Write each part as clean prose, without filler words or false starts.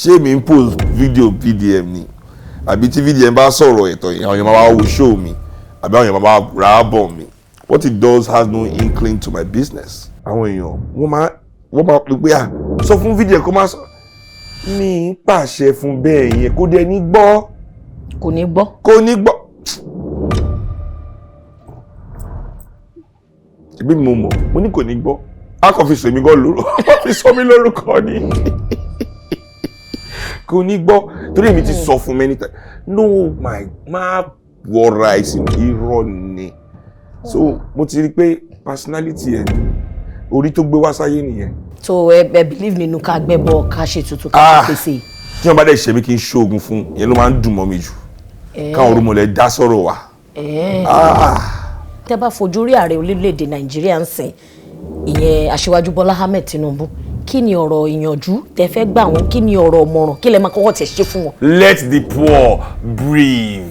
Ṣé mi ń post video VDM ni? Àbí tí VDM bá sọ̀rọ̀ ẹ̀tọ́ yẹn, àwọn èèyàn máa wá wo show mi, àbí àwọn èèyàn máa wá ra album mi? What it does has no inkling to my business. Àwọn èèyàn wọ́n máa pè pé, à sọ fún VDM kó má sọ. Mi ń pàṣẹ fún bẹ́ẹ̀ yẹn, kó dẹ̀ ní gbọ́. Kò ní gbọ́. Kò ní gbọ́. Ṣebí mo mọ̀, mo ní kò ní gbọ́. A kò fi sọ èmi gan lórúkọ, fi sọ mí lórúkọ ni. Kò ní gbọ́ torí èmi ti sọ fún many times, no, my má wọra ẹ̀sìn, irọ́ ni. So mo ti rí pé personality ẹ̀ ni orí tó gbé wá sáyé nìyẹn. So ẹ believe nínú ká gbẹ́bọ, ká ṣe tuntun, ká Ah. pèsè. Tí wọ́n bá dẹ̀ ṣe mí, kí n ṣoògùn fún ìyẹn ló máa ń dùn mọ́ mi jù, káwọn orúmọlẹ̀ dá sọ̀rọ̀ wa. Ah. Tẹ́ bá fojú rí ààrẹ orílẹ̀-èdè Nàìjíríà ń sìn, ìyẹn Aṣíwájú Bọ́lá Ahmed Tinubu, kí ni ọ̀rọ̀ ìyànjú tẹ́ fẹ́ gbà wọ́n? Kí ni ọ̀rọ̀ ọ̀mọ̀ràn? Kí lẹ máa kọ́kọ́ tẹ̀ ṣe fún wọn? Let the poor breathe.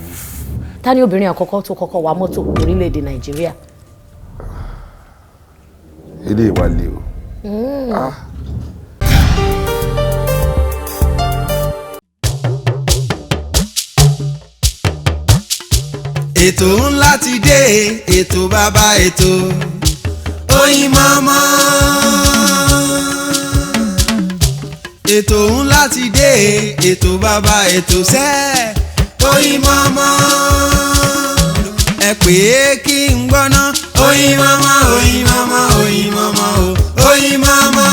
Ta ni obìnrin àkọ́kọ́ tó kọ́kọ́ wa mọ́tò orílẹ̀-èdè Nàìjíríà? Ilé ìwà le o. Ah. Ètò ńlá ti dé, ètò bàbá ètò, Oyinmomo. Ètò ńlá ti dé, ètò bàbá ètò sẹ́, Oyinmomo. Ẹ pè é kí n gbọ́ná. Oyinmomo, Oyinmomo, Oyinmomo o, Oyinmomo.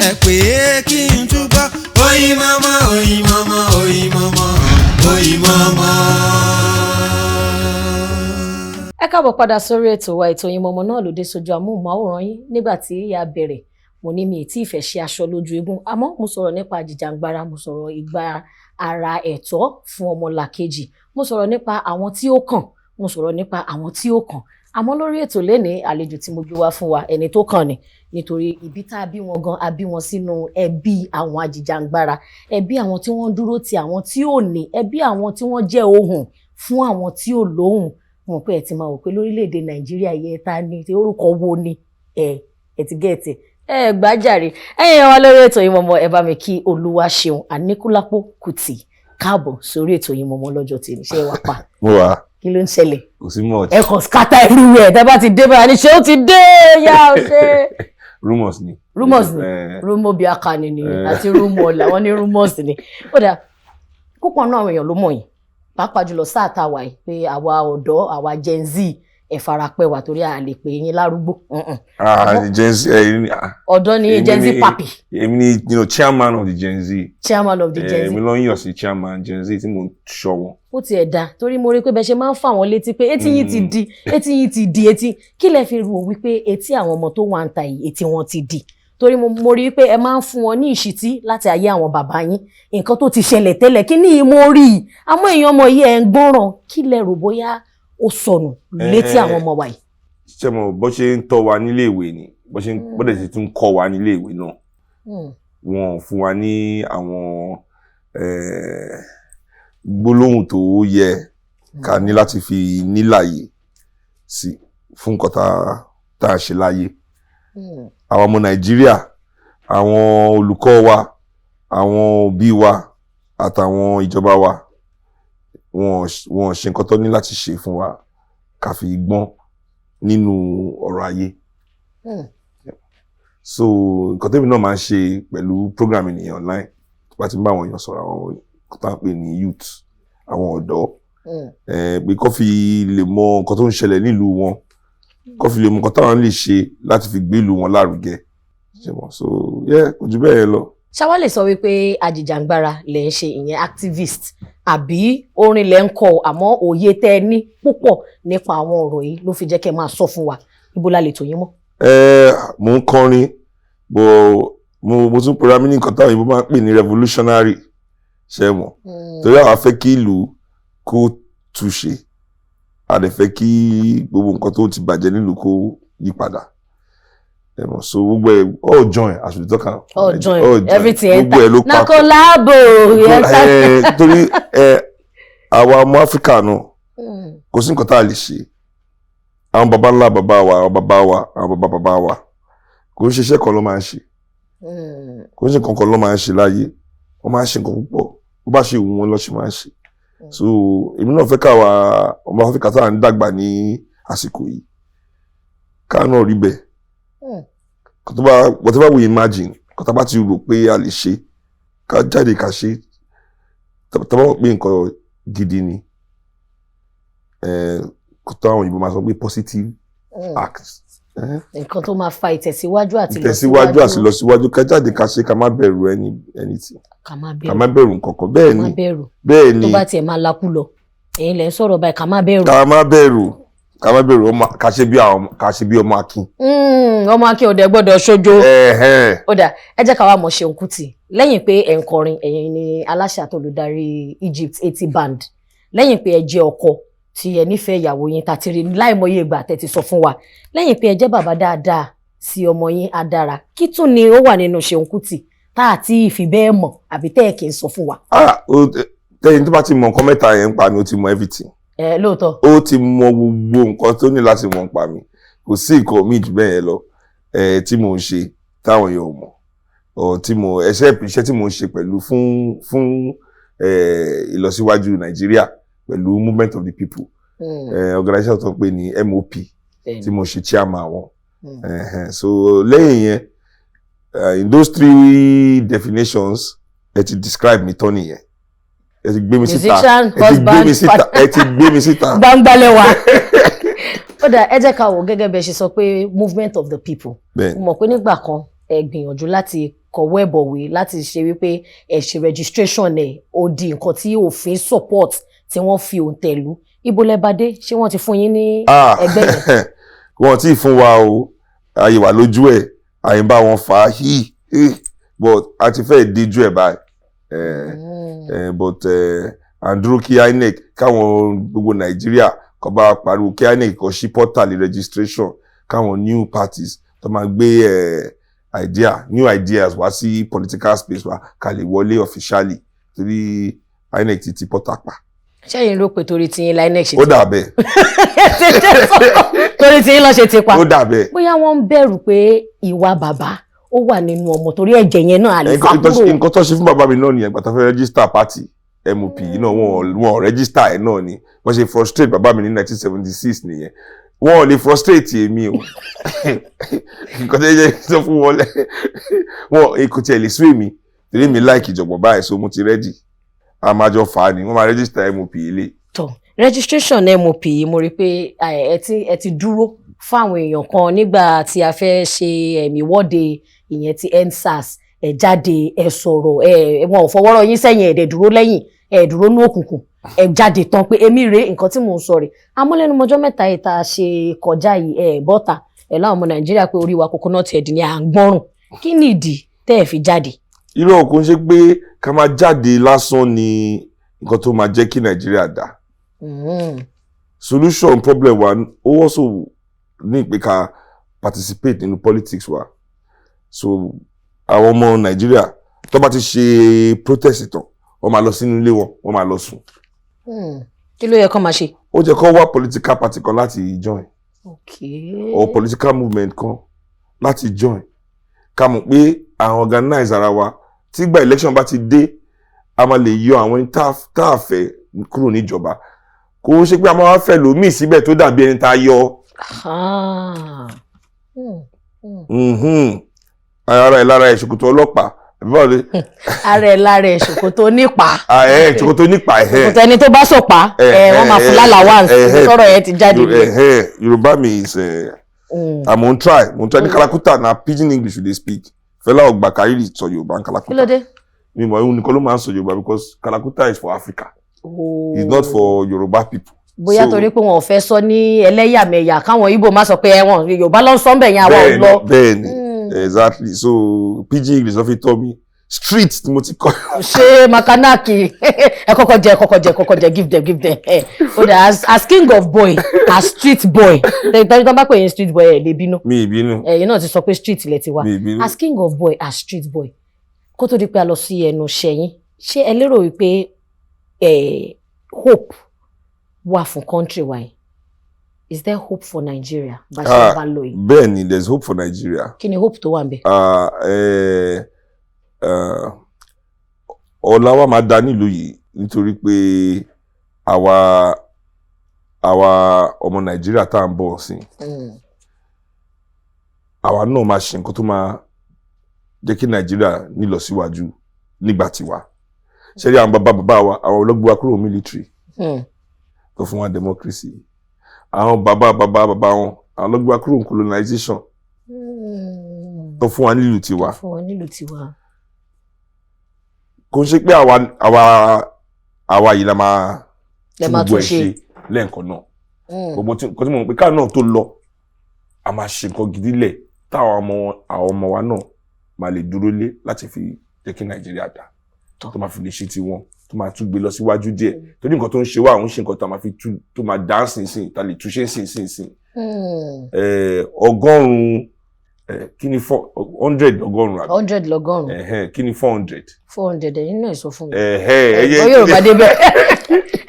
Ẹ pè é kí n túbọ̀. Oyinmomo, Oyinmomo, Oyinmomo, Oyinmomo. Ẹ káàbọ̀ padà sórí ètò wa, ètò Oyinmomo náà ló dé sójú amóhùnmáwòrán yín. Nígbà tí a bẹ̀rẹ̀, mo ní mi ì tí ì fẹ́ ṣe aṣọ lójú eégún, àmọ́ mo sọ̀rọ̀ nípa jìjàngbara, mo sọ̀rọ̀ ìgbà ara ẹ̀tọ́ fún ọmọlàkejì, mo sọ̀rọ̀ nípa àwọn tí ó kàn, mo sọ̀rọ̀ nípa àwọn tí ó kàn. Àmọ́ lórí ètò lénìí, àlejò tí mo gbé wá fún wa, ẹni tó kàn ni, nítorí ibi tá a bí wọn gan, a bí wọn sínú ẹbí àwọn ajìjàngbara, ẹbí àwọn tí wọ́n dúró ti àwọn tí ò ní, ẹbí àwọn tí wọ́n jẹ́ ohùn fún àwọn tí ò lóhùn. Wọn pé ẹ ti máa wò pé lórílẹ̀‐èdè Nàìjíríà yẹ, ta ni, orúkọ wo ni ẹ ti gẹ̀ẹ́tì ẹ gbàjáre. Ẹ̀yin wa lórí ètò Oyinmomo, ẹ bá mi kí Olúwaṣeun Aníkúlápó Kútì káàbọ̀ sórí ètò Oyinmomo lọ́jọ́ tèmi. Ṣé wàá pa? Mo wà. Kí ló ń ṣẹlẹ̀? Kò sí much. Ẹ kàn scatter everywhere. Tẹ́ bá ti dé báyìí, ṣé ó ti dé yá o ṣe. Rumors ni. Rumors ni. Rumor bí akani ni àti rumor làwọn ní, rumors ni. Ó dà púpọ̀ náà, àwọn èèyàn ló mọ̀ yín, pàápàá jùlọ sáà tá a wà yìí, pé àwa ọ̀dọ́, àwa Gen Z, ẹ farapẹ́ wà, torí a lè pè yín lárúgbó. Ah, Gen Z. Ọ̀dọ́ ni Gen Z papi. Èmi ni chairman of the Gen Z. Chairman of the Gen Z. Èmi ló ń yàn sí chairman Gen Z tí mò ń ṣọ́ wọn. Ó tiẹ̀ da, torí mo rí i pé bẹ́ẹ̀ ṣe máa ń fà wọ́n létí pé etí yín ti di, etí yín ti di etí. Kí lẹ fi rò wípé etí àwọn ọmọ tó wà ń ta yìí, etí wọn ti di? Torí mo rí i pé ẹ máa ń fún wọn ní ìṣítí láti ayé àwọn bàbá yín, nǹkan tó ti ṣẹlẹ̀ tẹ́lẹ̀, kí ní mo rí i, àmọ́ èèyàn ọmọ yìí ẹ̀ ń gbọ́ràn. Kí lẹ rò bóyá ó sọnù létí àwọn ọmọ wa yìí? Ṣé mo bó ṣe ń tọ́ wa nílé ìwé ni, bó ṣe ń bó dẹ̀ ṣe tún kọ́ wa nílé ìwé náà, wọn ò fún wa ní àwọn gbólóhùn tó yẹ ká ní láti fi nílàyé sí fún nǹkan tá a ṣe láyé. Àwọn ọmọ Nàìjíríà, àwọn olùkọ́ wa, àwọn òbí wa àtàwọn ìjọba wa, wọn ṣe nǹkan tó ní láti ṣe fún wa ká fi gbọ́n nínú ọ̀rọ̀ ayé. So nǹkan tẹ́mi náà máa ń ṣe pẹ̀lú program ènìyàn online, tó bá ti ń bá àwọn èèyàn sọ̀rọ̀, àwọn nǹkan tá à ń pè ní youth, àwọn ọ̀dọ́, pé kó fi lè mọ nǹkan tó ń ṣẹlẹ̀ nílùú wọn, kó fi lè mọ nǹkan táwọn lè ṣe láti fi gbé ìlú wọn lárugẹ. Ṣe mọ̀? So yeah, kò jù bẹ́ẹ̀ lọ. Ṣáwá lè sọ wípé ajìjàngbara lẹ ń ṣe, ìyẹn activist, àbí orin lẹ ń kọ, àmọ́ òye tẹ́ ẹ ní púpọ̀ nípa àwọn ọ̀rọ̀ yìí ló fi jẹ́ kẹ́ máa sọ fún wa? Ibo la lè tò yín mọ́? Ẹ mò ń kọrin bó, mo tún pera mi ní nǹkan táwọn òyìnbó máa ń pè ní revolutionary. Ṣe mọ̀? Torí àwa fẹ́ kí ìlú kó túṣe, a dẹ̀ fẹ́ kí gbogbo nǹkan tó ti bàjẹ́ nílùú kó yí padà. Ẹ mọ̀, so gbogbo ẹ̀ all join, as we talk am. All join, everything. Gbogbo ẹ̀ ló na papọ̀. Collabo. Ẹ torí ẹ àwa ọmọ Áfíríkà náà, kò sí nǹkan tá a lè ṣe. Àwọn baba ńlá bàbá wa, àwọn bàbá wa, àwọn bàbá bàbá wa, kò ń ṣiṣẹ́ kan ló máa ń ṣe. Kò ń ṣe nǹkan kan ló máa ń ṣe láyé, wọ́n máa ń ṣe nǹkan púpọ̀, bó bá ṣe wù wọ́n ló ṣe máa ń ṣe. So èmi náà fẹ́ káwa ọmọ Áfíríkà tá à ń dàgbà ní àsìkò yìí, ká náà rí bẹ́ẹ̀. Kó tó bá, whatever we imagine, kó tá bá ti rò pé a lè ṣe, ká jáde ká ṣe. Tá bá mọ̀ pé nǹkan gidi ni, kó tó àwọn òyìnbó máa sọ pé positive act. Nǹkan tó máa fa ìtẹ̀síwájú àti ìtẹ̀síwájú àti ìlọsíwájú, ká jáde ká ṣe, ká má bẹ̀rù anything. Ká má ká bẹ̀rù. Má bẹ̀rù nǹkan kan, bẹ́ẹ̀ Ká má ni. bẹ̀rù. Bẹ́ẹ̀ Tó ni. bá tiẹ̀ máa lakú lọ, ẹ̀yin lẹ̀ ń sọ̀rọ̀ báyìí, ká má bẹ̀rù. Ká má bẹ̀rù, ká má bẹ̀rù ọmọ, ká ṣe bí àwọn, ká ṣe bí ọmọ akin. Ọmọ akin òde gbọ́dọ̀ ṣojo. Ó dà, ẹ jẹ́ ká wá mọ̀ Ṣeun Kútì lẹ́yìn pé ẹ̀ ń kọrin, ẹ̀yin ni aláṣẹ àti olùdarí Egypt 80 Band, lẹ́yìn pé ẹ jẹ́ ọkọ tí ẹ nífẹ̀ẹ́ ìyàwó yín tàti rí láìmọye ìgbà tẹ́ ti sọ fún wa, lẹ́yìn pé ẹ jẹ́ bàbá dáadáa sí ọmọ yín adára, kí tún ni ó wà nínú Ṣeun Kútì tá àti ìfi bẹ́ẹ̀ mọ̀ àbí tẹ́ ẹ̀ kì í sọ fún wa? Ah, tẹ́yìn tó bá ti mọ nǹkan mẹ́ta yẹn ń pa mi, ó ti mọ everything. Ẹ lóòótọ́. Ó ti mọ gbogbo nǹkan tó ní láti mọ̀ ń pa mi. Kò sí nǹkan míì jù bẹ́ẹ̀ yẹn lọ tí mò ń ṣe táwọn èèyàn ò mọ̀ ọ̀ tí mo except iṣẹ́ tí mò ń ṣe pẹ̀lú fún ìlọsíwájú Nàìjíríà pẹ̀lú Movement of the People, organisation tó ń pè ní MOP, tí mo ṣe chairman wọn. So lẹ́yìn yẹn, in those three definitions, ẹ ti describe mi tán nìyẹn, ẹ ti gbé mi síta. Musician, Ẹ ti gbé mi husband, síta, ẹ ti gbé mi síta. Gbangbalẹ̀wà. Ó dà, ẹ jẹ́ ká wò gẹ́gẹ́ bí ẹ ṣe sọ pé Movement of the People. Bẹ́ẹ̀. Mo mọ̀ pé nígbà kan ẹ gbìyànjú láti kọ̀wé ẹ̀bọ̀wé láti ṣe wípé ẹ ṣe registration, ẹ̀ ó di nǹkan tí òfin support, tí wọ́n fi òǹtẹ̀ lù. Ibo lẹ bá dé? Ṣé wọ́n ti fún yín ní Ah, ẹgbẹ́ yẹn? Wọn tí ì fún wa o. Ayé wà lójú ẹ̀, àyè ń bá wọn fà á hí hí, but a ti fẹ́ díjú ẹ̀ báyìí. But à ń dúró kí INEC, káwọn gbogbo Nàìjíríà kó bá pariwo kí INEC kó ṣí portal registration, káwọn new parties tó máa gbé idea, new ideas wá sí political space wa, ká lè wọlé officially, torí INEC ti ti portal pa. Ṣẹ́yìn ló pé torí tiyín la INEC ṣe Ó ti dà bẹ́ẹ̀. Torí tiyín lọ́ ṣe ti pa. Ó dà bẹ́ẹ̀. Bóyá wọ́n ń bẹ̀rù pé ìwà bàbá ó wà nínú ọmọ, torí ẹ̀jẹ̀ yẹn náà àlè fà kúrò. Nǹkan tó ṣe fún bàbá mi náà nìyẹn. Gbàtà fẹ́ register party MOP yìí náà, wọn register ẹ̀ náà ni wọ́n ṣe frustrate bàbá mi ní 1976 nìyẹn. Wọn ò lè frustrate èmi o. Nǹkan tó yẹ sọ fún wọn lẹ, wọn kò tiẹ̀ lè sú èmi, torí mi like ìjọ̀gbọ̀n báyìí, so mo ti ready. A máa jọ fà á ni, wọ́n máa register MOP ilé. Tọ registration MOP yìí, mo rí i pé ẹ ti dúró fáwọn èèyàn kan nígbà tí a fẹ́ ṣe ẹ̀mí ìwọ́de, ìyẹn ti EndSARS. Ẹ jáde, ẹ sọ̀rọ̀, ẹ wọn ò fọwọ́rọ́ yín sẹ́yìn, ẹ dẹ̀ dúró lẹ́yìn, ẹ dúró ní òkùnkùn, ẹ jáde tán pé èmi rèé, nǹkan tí mò ń sọ rèé. Àmọ́ lẹ́nu mọ́jọ́ mẹ́ta yìí tá a ṣe kọjá yìí, ẹ bọ́ta ẹ láwọn ọmọ Nàìjíríà pé orí wa coconut head ni à ń gbọ́rùn. Kí ni ìdí tẹ́ ẹ fi jáde? Irọ́, kò ń ṣe pé ká máa jáde lásán ni nǹkan tó máa jẹ́ kí Nàìjíríà dá. Solution problem wa, ó also ní pé ká participate nínú politics wa. So àwọn ọmọ Nàìjíríà tó bá ti ṣe protest tán, wọ́n máa lọ sínú ilé wọn, wọ́n máa lọ sùn. Kí ló yẹ kó máa ṣe? Ó jẹ́ kó wá political party kan láti join or political movement kan láti join, ká mọ̀ pé àwọn organize ara wa. Tí gba election bá ti dé, a máa lè yọ àwọn ẹni tá a fẹ́ kúrò níjọba. Kò ń ṣe pé a máa wá fẹ́ lòmíì síbẹ̀ tó dàbí ẹni tá a yọ. Ara ẹ̀ lára ẹ̀ ṣòkòtò ọlọ́pàá, àbí báwo ni? Ara ẹ̀ lára ẹ̀ ṣòkòtò nípa. Ẹ̀ ṣòkòtò nípa ẹ̀. Ṣòkòtò ẹni tó bá sọ̀pá ẹ̀, wọ́n máa fún l'allowance. Sọ̀rọ̀ yẹn ti jáde nìyẹn. Yorùbá mi is ah, mo n try ní Kalakuta. Na pidgin English we dey speak. Fẹlá ọgbà Kariri sọ Yorùbá ní Kalakuta. Kí ló dé? Mi mọ̀, òun nìkan ló máa ń sọ Yorùbá because Kalakuta is for Africa. Oh. It's not for Yorùbá people. Bóyá torí pé wọn ò fẹ́ sọ ní ẹlẹ́yàmẹ̀yà, káwọn Ìgbò má sọ pé ẹ̀wọ̀n Yorùbá ló ń sọ ń bẹ̀ yẹn, àwa ò lọ. Bẹ́ẹ̀ni, exactly. So pidgin English ló fi tọ́ mi, street tí mo ti kọ́. Ṣé makanaki ẹ kọ́kọ́ jẹ, kọ́kọ́ jẹ, kọ́kọ́ jẹ, give them, give them. Ẹ ó dà, as king of boy, as street boy, tẹ́lẹ̀ tó bá pè yín street boy, ẹ̀ lè bínú? Mi ìbínú. Ẹ̀yin náà ti sọ pé street lẹ ti wá. Mi ìbínú. As king of boy, as street boy, kó tó di pé a lọ sí ẹnu ṣẹyìn, ṣé ẹ lérò wípé hope wà fún country wa yìí? Is there hope for Nigeria bá ṣe bá lọ yìí? Bẹ́ẹ̀ ni, there is hope for Nigeria. Kí ni hope tó wà ń bẹ̀? Ah, ọ̀la wa máa da nílùú yìí nítorí pé àwa ọmọ Nàìjíríà tá à ń bọ̀ sí, àwa náà máa ṣe nǹkan tó máa jẹ́ kí Nàìjíríà nílọsíwájú nígbà tiwa. Ṣé rí àwọn bàbá bàbá wa, àwọn ológun wa kúrò military tó fún wa democracy. Àwọn bàbá bàbá bàbá wọn, àwọn ológun wa kúrò colonization tó fún wa nílùú tiwa. Fún wọn nílùú tiwa. Kò ń ṣe pé àwa yìí la máa Lẹ tún máa gbogbo tún ẹ̀ ṣe. ṣe lẹ́ẹ̀kan náà. Gbogbo tí nǹkan tí mo mọ̀ pé káà náà tó lọ, a máa ṣe nǹkan gidi lẹ̀ táwọn ọmọ àwọn ọmọ wa náà máa lè dúró lé láti fi jẹ́ kí Nàìjíríà dá, tó máa fi lè ṣe tiwọn, tó máa tún gbé lọ síwájú díẹ̀, torí nǹkan tó ń ṣe wá, àwọn ń ṣe nǹkan tó máa fi tú, tó máa dá sínsìn, tá lè túnṣe sínsìn sìn. 100, kí ni 400 ọgọ́rùn-ún àbí? 100 lọ́gọ́rùn-ún. Ẹ̀hẹ́n, kí ni 400? 400, ẹ̀yin náà sọ fún mi. Ẹ̀hẹ́n, ẹyẹ. Ẹ̀gbọ́n Yorùbá débẹ̀,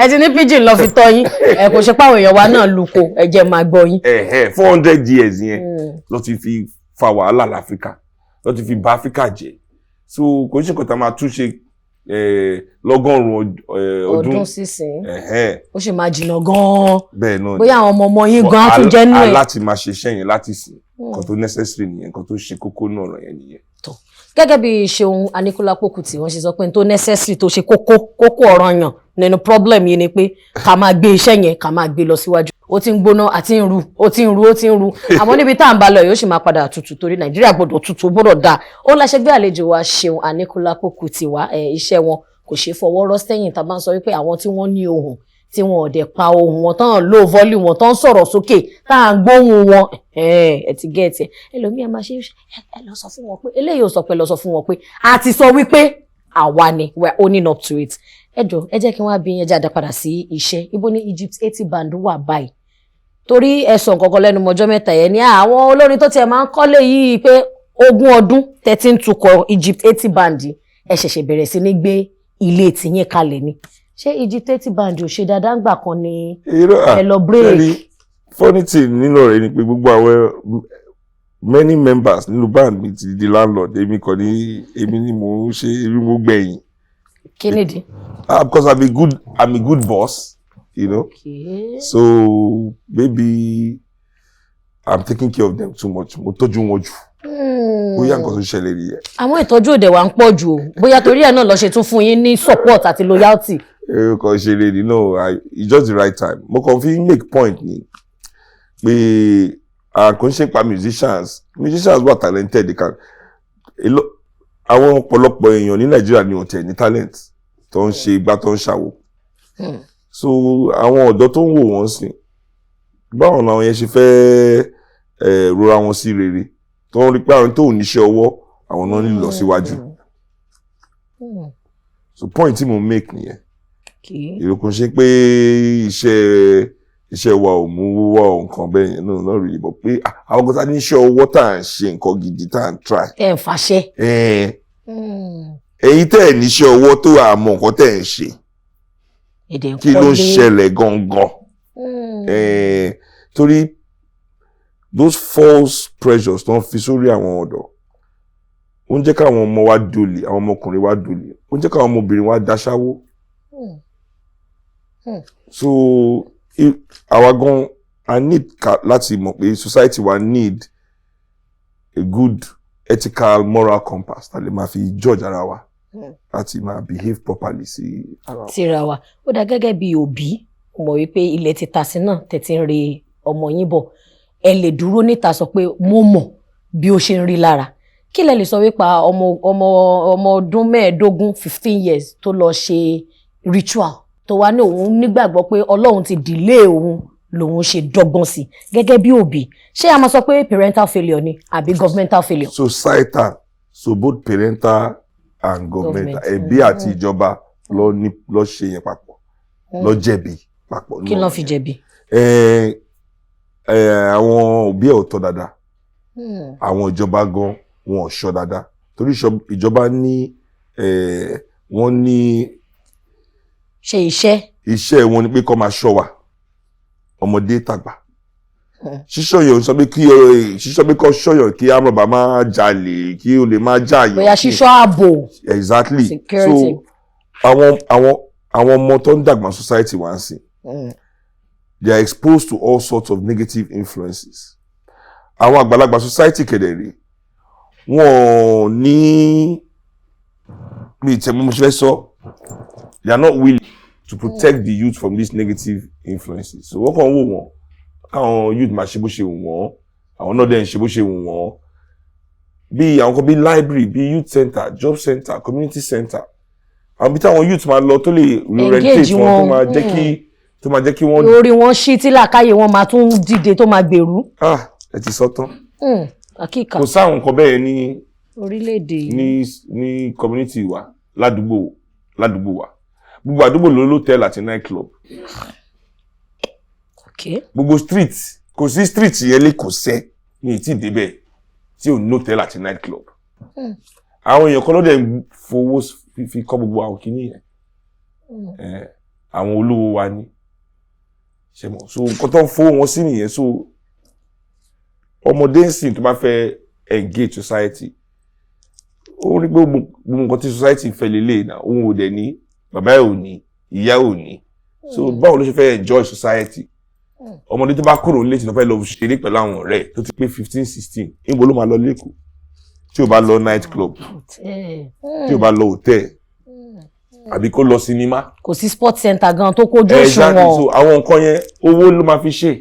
ẹ ti ní pidgin lọ fi tọ́ yín, ẹ kò ṣe páwọn èèyàn wa náà luko, ẹ jẹ́ máa gbọ́ yín. Ẹ̀hẹ́n, 400 years yẹn ló ti fi fa wàhálà láfíríkà, ló ti fi bà Áfíríkà jẹ́. So kò ń ṣe nǹkan tá a máa túnṣe lọ́gọ́rùn-ún ọdún. Ọdún sísìn. Ẹ̀hẹ́n. Ó sì máa jìnnà gan-an. Bẹ́ẹ̀ náà ni. Bóyá àwọn ọmọ ọmọ yín gan-an á tún jẹ́ nú A ẹ̀. láti máa ṣe iṣẹ́ yẹn láti sìn. Nǹkan tó necessary nìyẹn, nǹkan tó ṣe kókó náà ọ̀rọ̀ yẹn nìyẹn. Gẹ́gẹ́ bí Ṣeun Aníkúlápó Kútì wọ́n ṣe sọ pé n tó necessary, tó ṣe kókó kókó ọ̀ranyàn nínú problem yìí ni pé ká máa gbé iṣẹ́ yẹn, ká máa gbé lọ síwájú. Ó ti ń gbóná àti ń ru, ó ti ń ru, ó ti ń ru, àmọ́ níbi tá à ń bá lọ yóò sì máa padà tutù, torí Nàìjíríà gbọ́dọ̀ tutù, ó gbọ́dọ̀ dáa. Ó láṣẹ gbé àlejò wa Ṣeun Aníkúlápó Kútì wá. Iṣẹ́ wọn kò ṣeé fọwọ́ rọ́ sẹ́yìn. Tá a bá ń sọ wípé àwọn tí wọ́n ní ohùn, tí wọn ò dẹ̀ pa ohùn wọn, tán low volume wọn, tán sọ̀rọ̀ sókè tá à ń gbóhùn wọn, ẹ ti get ẹ. Ẹlòmíì máa ṣe, ẹ lọ sọ fún wọn pé eléyìí ò sọ pé, lọ sọ fún wọn pé a ti sọ wípé àwa ni we are owning up to it. Ẹ jọ, ẹ jẹ́ kí wọ́n á bí yẹn jáde padà sí iṣẹ́. Ibo ní Egypt 80 Band wà báyìí? Torí ẹ sọ nǹkan kan lẹ́nu mọ́jọ́ mẹ́ta yẹn ní àwọn olórin tó tiẹ̀ máa ń kọ́lé yìí pé 20 ọdún tẹ́tí ń tukọ̀ Egypt 80 Band, ẹ ṣẹ̀ṣẹ̀ bẹ̀rẹ̀ sí ní gbé ilé tìyín kalẹ̀ ni. Ṣé Egypt 80 Band ò ṣe dáadáa ńgbà kan ni? Irọ́. Ẹ lọ break. Ṣẹ́rí, funny thing nínú ọ̀rẹ́ ni pé gbogbo àwọn many members nínú band mi ti di landlord. Èmi kàn ní, èmi ni mò ń ṣe, èmi mo gbẹ̀yìn. Kí nìdí? Ah, because I'm a good boss. So maybe I'm taking care of them too much. Mo tọ́jú wọn jù. Bóyá nǹkan tó ṣẹlẹ̀ nìyẹn. Àwọn ìtọ́jú òde wa ń pọ̀ jù o. Bóyá torí ẹ̀ náà lọ ṣe tún fún yín ní support àti loyalty. Ẹ kàn ṣe lè ní, no, it's just the right time. Mo kàn fi make point ni pé kò ń ṣe pa musicians. Musicians wà talented, they can àwọn ọ̀pọ̀lọpọ̀ èèyàn ní Nàìjíríà ni wọ́n tẹ̀ ní talent tó ń ṣe igbá, tó ń ṣàwò. So àwọn ọ̀dọ́ tó ń wò wọ́n sìn, báwọn làwọn yẹn ṣe fẹ́ rora wọn sí rere, tó ń rí pé àwọn tó ò níṣẹ́ ọwọ́, àwọn náà nílò lọ síwájú. So point tí mo make nìyẹn. Èrò kò ṣe pé iṣẹ́ wa ò mú wá ò nǹkan bẹ́ẹ̀ yẹn náà, not really, but pé àwọn kan tá ní iṣẹ́ ọwọ́, tá à ń ṣe nǹkan gidi, tá à ń try. Ẹ ń fàṣẹ. Ẹ̀yin tẹ́ ẹ̀ níṣẹ́ ọwọ́ tó àmọ́ nǹkan tẹ́ ẹ̀ ń ṣe, Èdè ń kí ló ń kọ́lé. ṣẹlẹ̀ gangan? Torí those false pressures tó ń fi sórí àwọn ọ̀dọ́, ó ń jẹ́ káwọn ọmọ wa dolè, àwọn ọmọkùnrin wa dolè, ó ń jẹ́ káwọn ọmọbìnrin wa daṣáwó. So àwa gan I need láti mọ̀ pé society wa need a good ethical moral compass tá lè máa fi judge ara wa láti máa behave properly sí ara wa. Síra wa. Ó dá gẹ́gẹ́ bí òbí, mo mọ̀ wípé ilẹ̀ ti ta sí náà tẹ̀tí ń re ọmọ yín bọ̀. Ẹ lè dúró níta sọ pé mo mọ̀ bí ó ṣe ń rí lára. Kí lẹ lè sọ wípé ọmọ ọdún 15, 15 years, tó lọ ṣe ritual, tó wá ní òun nígbàgbọ́ pé Ọlọ́run ti delay òun lòun ṣe dọ́gbọ́n sí, gẹ́gẹ́ bí òbí, ṣé a máa sọ pé parental failure ni àbí governmental failure? Societal, so both parental and governmental. Government. Ẹbí àti ìjọba ló ní ló ṣe yẹn papọ̀, ló jẹ̀bi papọ̀. Kí ló fi jẹ̀bi? Ẹ ẹ, àwọn òbí ẹ̀ ò tọ́ dáadáa. Àwọn ìjọba gan wọn ò ṣọ́ dáadáa, torí ìjọba ní wọ́n ní ṣe iṣẹ́. Iṣẹ́ wọn ni pé kó máa ṣọ́ wa, ọmọdé tàgbà. Ṣíṣọ́yàn sọ pé kí ṣíṣọ́ pé kọ́ ṣọ́yàn kí amọ̀bà máa jalè, kí olè máa jàyàn. Bóyá ṣíṣọ́ ààbò. Exactly. Security. So àwọn ọmọ tó ń dàgbà society wá ń sìn, they are exposed to all sorts of negative influences. Àwọn àgbàlagbà society kẹ̀dẹ̀ rí, wọn ò ní mi tẹ̀ mo ṣe fẹ́ sọ, they are not willing to protect the youth from these negative influences. So wọ́n kàn ń wò wọ́n káwọn youth máa ṣe bó ṣe wù wọ́n, àwọn náà dẹ̀ ń ṣe bó ṣe wù wọ́n. Bí àwọn kan bí library, bí youth center, job center, community center, àwọn bí táwọn youth máa lọ tó lè reorientate Engage wọn, tó wọn, máa jẹ́ kí tó máa jẹ́ kí wọ́n Orí wọn ṣí tí làákàyè wọn máa tún dìde, tó máa gbèrú. Ah, ẹ ti sọ tán. Àkíkà. Kò sáwọn nǹkan bẹ́ẹ̀ ní orílẹ̀-èdè yìí. Ní community wa, ládùúgbò wa. Gbogbo àdúgbò ló l'hotel àti night club. Gbogbo street, kò sí street yẹn lè kò sẹ́ ní ìtì débẹ̀ tí ò ní hotel àti night club. Àwọn èèyàn kan ló dẹ̀ ń fowó fi kọ́ gbogbo àwọn kìíní yẹn. Àwọn olówó wa ní ṣe mọ̀, so nǹkan tó ń fowó wọn sí nìyẹn. So ọmọdé ń sìn tó bá fẹ́ engage society, ó rí pé gbogbo nǹkan tí society fẹ́ lélẹ̀ náà, òun ò dẹ̀ ní, bàbá ẹ̀ ò ní, ìyá ò ní, so báwo ló ṣe fẹ́ enjoy society? Ọmọdé tó bá kúrò nílé tí wọ́n fẹ́ lọ ṣeré pẹ̀lú àwọn ọ̀rẹ́ ẹ̀ tó ti pé 15, 16, níbo ló máa lọ lẹ́kọ̀ọ́ tí ò bá lọ night club, tí ò bá lọ hotel, àbí kó lọ sinimá? Kò sí sport center gan tó kójú Exactly. òṣùwọ̀n. So àwọn nǹkan yẹn, owó ló máa fi ṣe.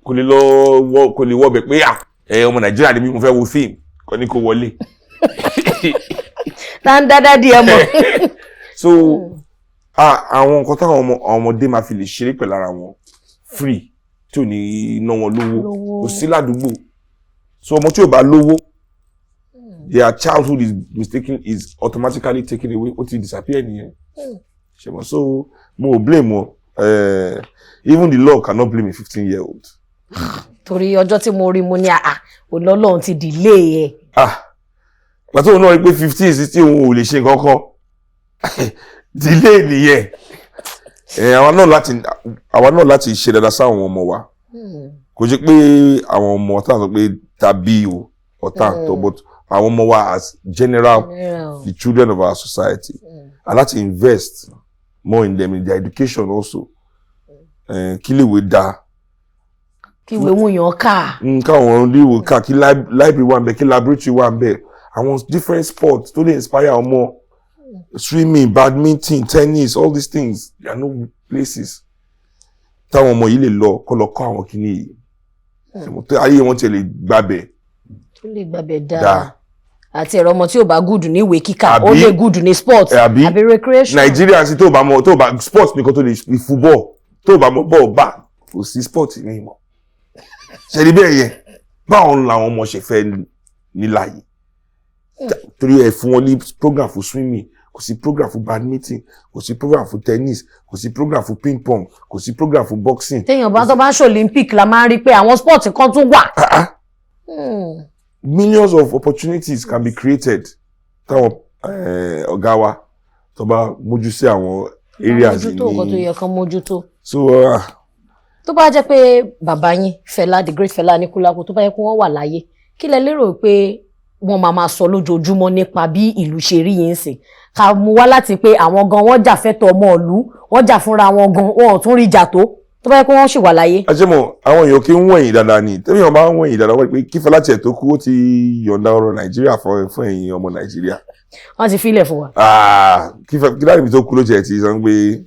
Kò lè lọ wọ, kò lè wọbẹ̀ pé à ẹ ọmọ Nàìjíríà ni mí, mo fẹ́ wo fíìmù kò ní kó wọlé. Tá ń dáadáa di ẹ mọ̀. So àwọn nǹkan táwọn ọmọdé máa fi lè ṣeré pẹ̀lú ara wọn free, tí ò ní ná wọn lówó, Lówó. kò sí ládùúgbò. So ọmọ tí ò bá lówó, their childhood is mistaken, is automatically taken away, ó ti disappear nìyẹn. Ṣe mọ, so mo ò blame wọn. Even the law cannot blame a 15-year-old. Torí ọjọ́ tí mo rí, mo ní àà òlọ́lọ́run ti delay ẹ̀. Ah, pàtó òun náà rí pé 15, 16, òun ò lè ṣe nǹkan kan, delay nìyẹn. Ẹ àwa náà láti ṣe dáadáa sáwọn ọmọ wa. Kò ṣe pé àwọn ọmọ tá à ń sọ pé tàbí o ọ̀tá àtọ̀, but àwọn ọmọ wa as general, the children of our society, and láti invest more in them, in their education also. Kí lè wé dáa. Kí ìwé mú yàn ká. Káwọn oníwò ká, kí library wà ńbẹ̀, kí laboratory wà ńbẹ̀, àwọn different sports tó lè inspire ọmọ, swimming, badminton, tennis, all these things. There are no places táwọn ọmọ yìí lè lọ kó lọ kọ́ àwọn kinní yìí tó ayé wọn tiẹ̀ lè gbàbẹ̀. Tó lè gbàbẹ̀ dáa. Dáa. Àti ẹ̀rọ ọmọ tí ò bá good ní ìwé kíkà, ó Àbí? lè good ní sport Àbí? àbí recreation. Nàìjíríà sí, tó bá mọ, tó bá sport nìkan tó lè fi football, tó bá mọ bọ́ọ̀ bá, kò sí sport ní ìmọ̀ ṣe ni bẹ́ẹ̀ yẹn. Báwọn làwọn ọmọ ṣe fẹ́ níláyè? Torí ẹ fún wọn ní program fún swimming, kò sí program fún badminton, kò sí program fún tennis, kò sí program fún ping pong, kò sí program fún boxing. Téèyàn bá tó bá ń ṣe Olympic la máa ń rí pé àwọn sport kan tún wà. Ah, ah. Millions of opportunities can be created táwọn ọ̀gá wa tó bá mójú sí àwọn areas Mójútó nǹkan tó ní yẹ kán mójútó. So Tó bá jẹ́ pé bàbá yín Fẹlá, the great Fẹlá Aníkúlápó, tó bá yẹ kó wọ́n wà láyé, kí lẹ lérò pé wọ́n máa máa sọ lójoojúmọ́ nípa bí ìlú ṣe rí yìí ń sìn? Ká mú wá láti pé àwọn gan wọ́n jà fẹ́tọ̀ ọmọ ìlú, wọ́n jà fúnra wọn gan, wọn ò tún rí jà tó. Tó bá yẹ kó wọ́n ṣì wà láyé. Àṣemọ̀ àwọn èèyàn kì í wọ̀nyí dáadáa ni. Tẹ́lẹ̀ bá ń wọ̀nyí dáadáa, wọ́n rí pé kí Fẹlá tiẹ̀ tó kú, ó ti yọ̀ǹda ọrọ̀ Nàìjíríà fún ẹ̀yin ọmọ Nàìjíríà. Wọ́n ti filẹ̀ fún wa. Ah, kí dáàbì tó kú ló tiẹ̀ ti sọ pé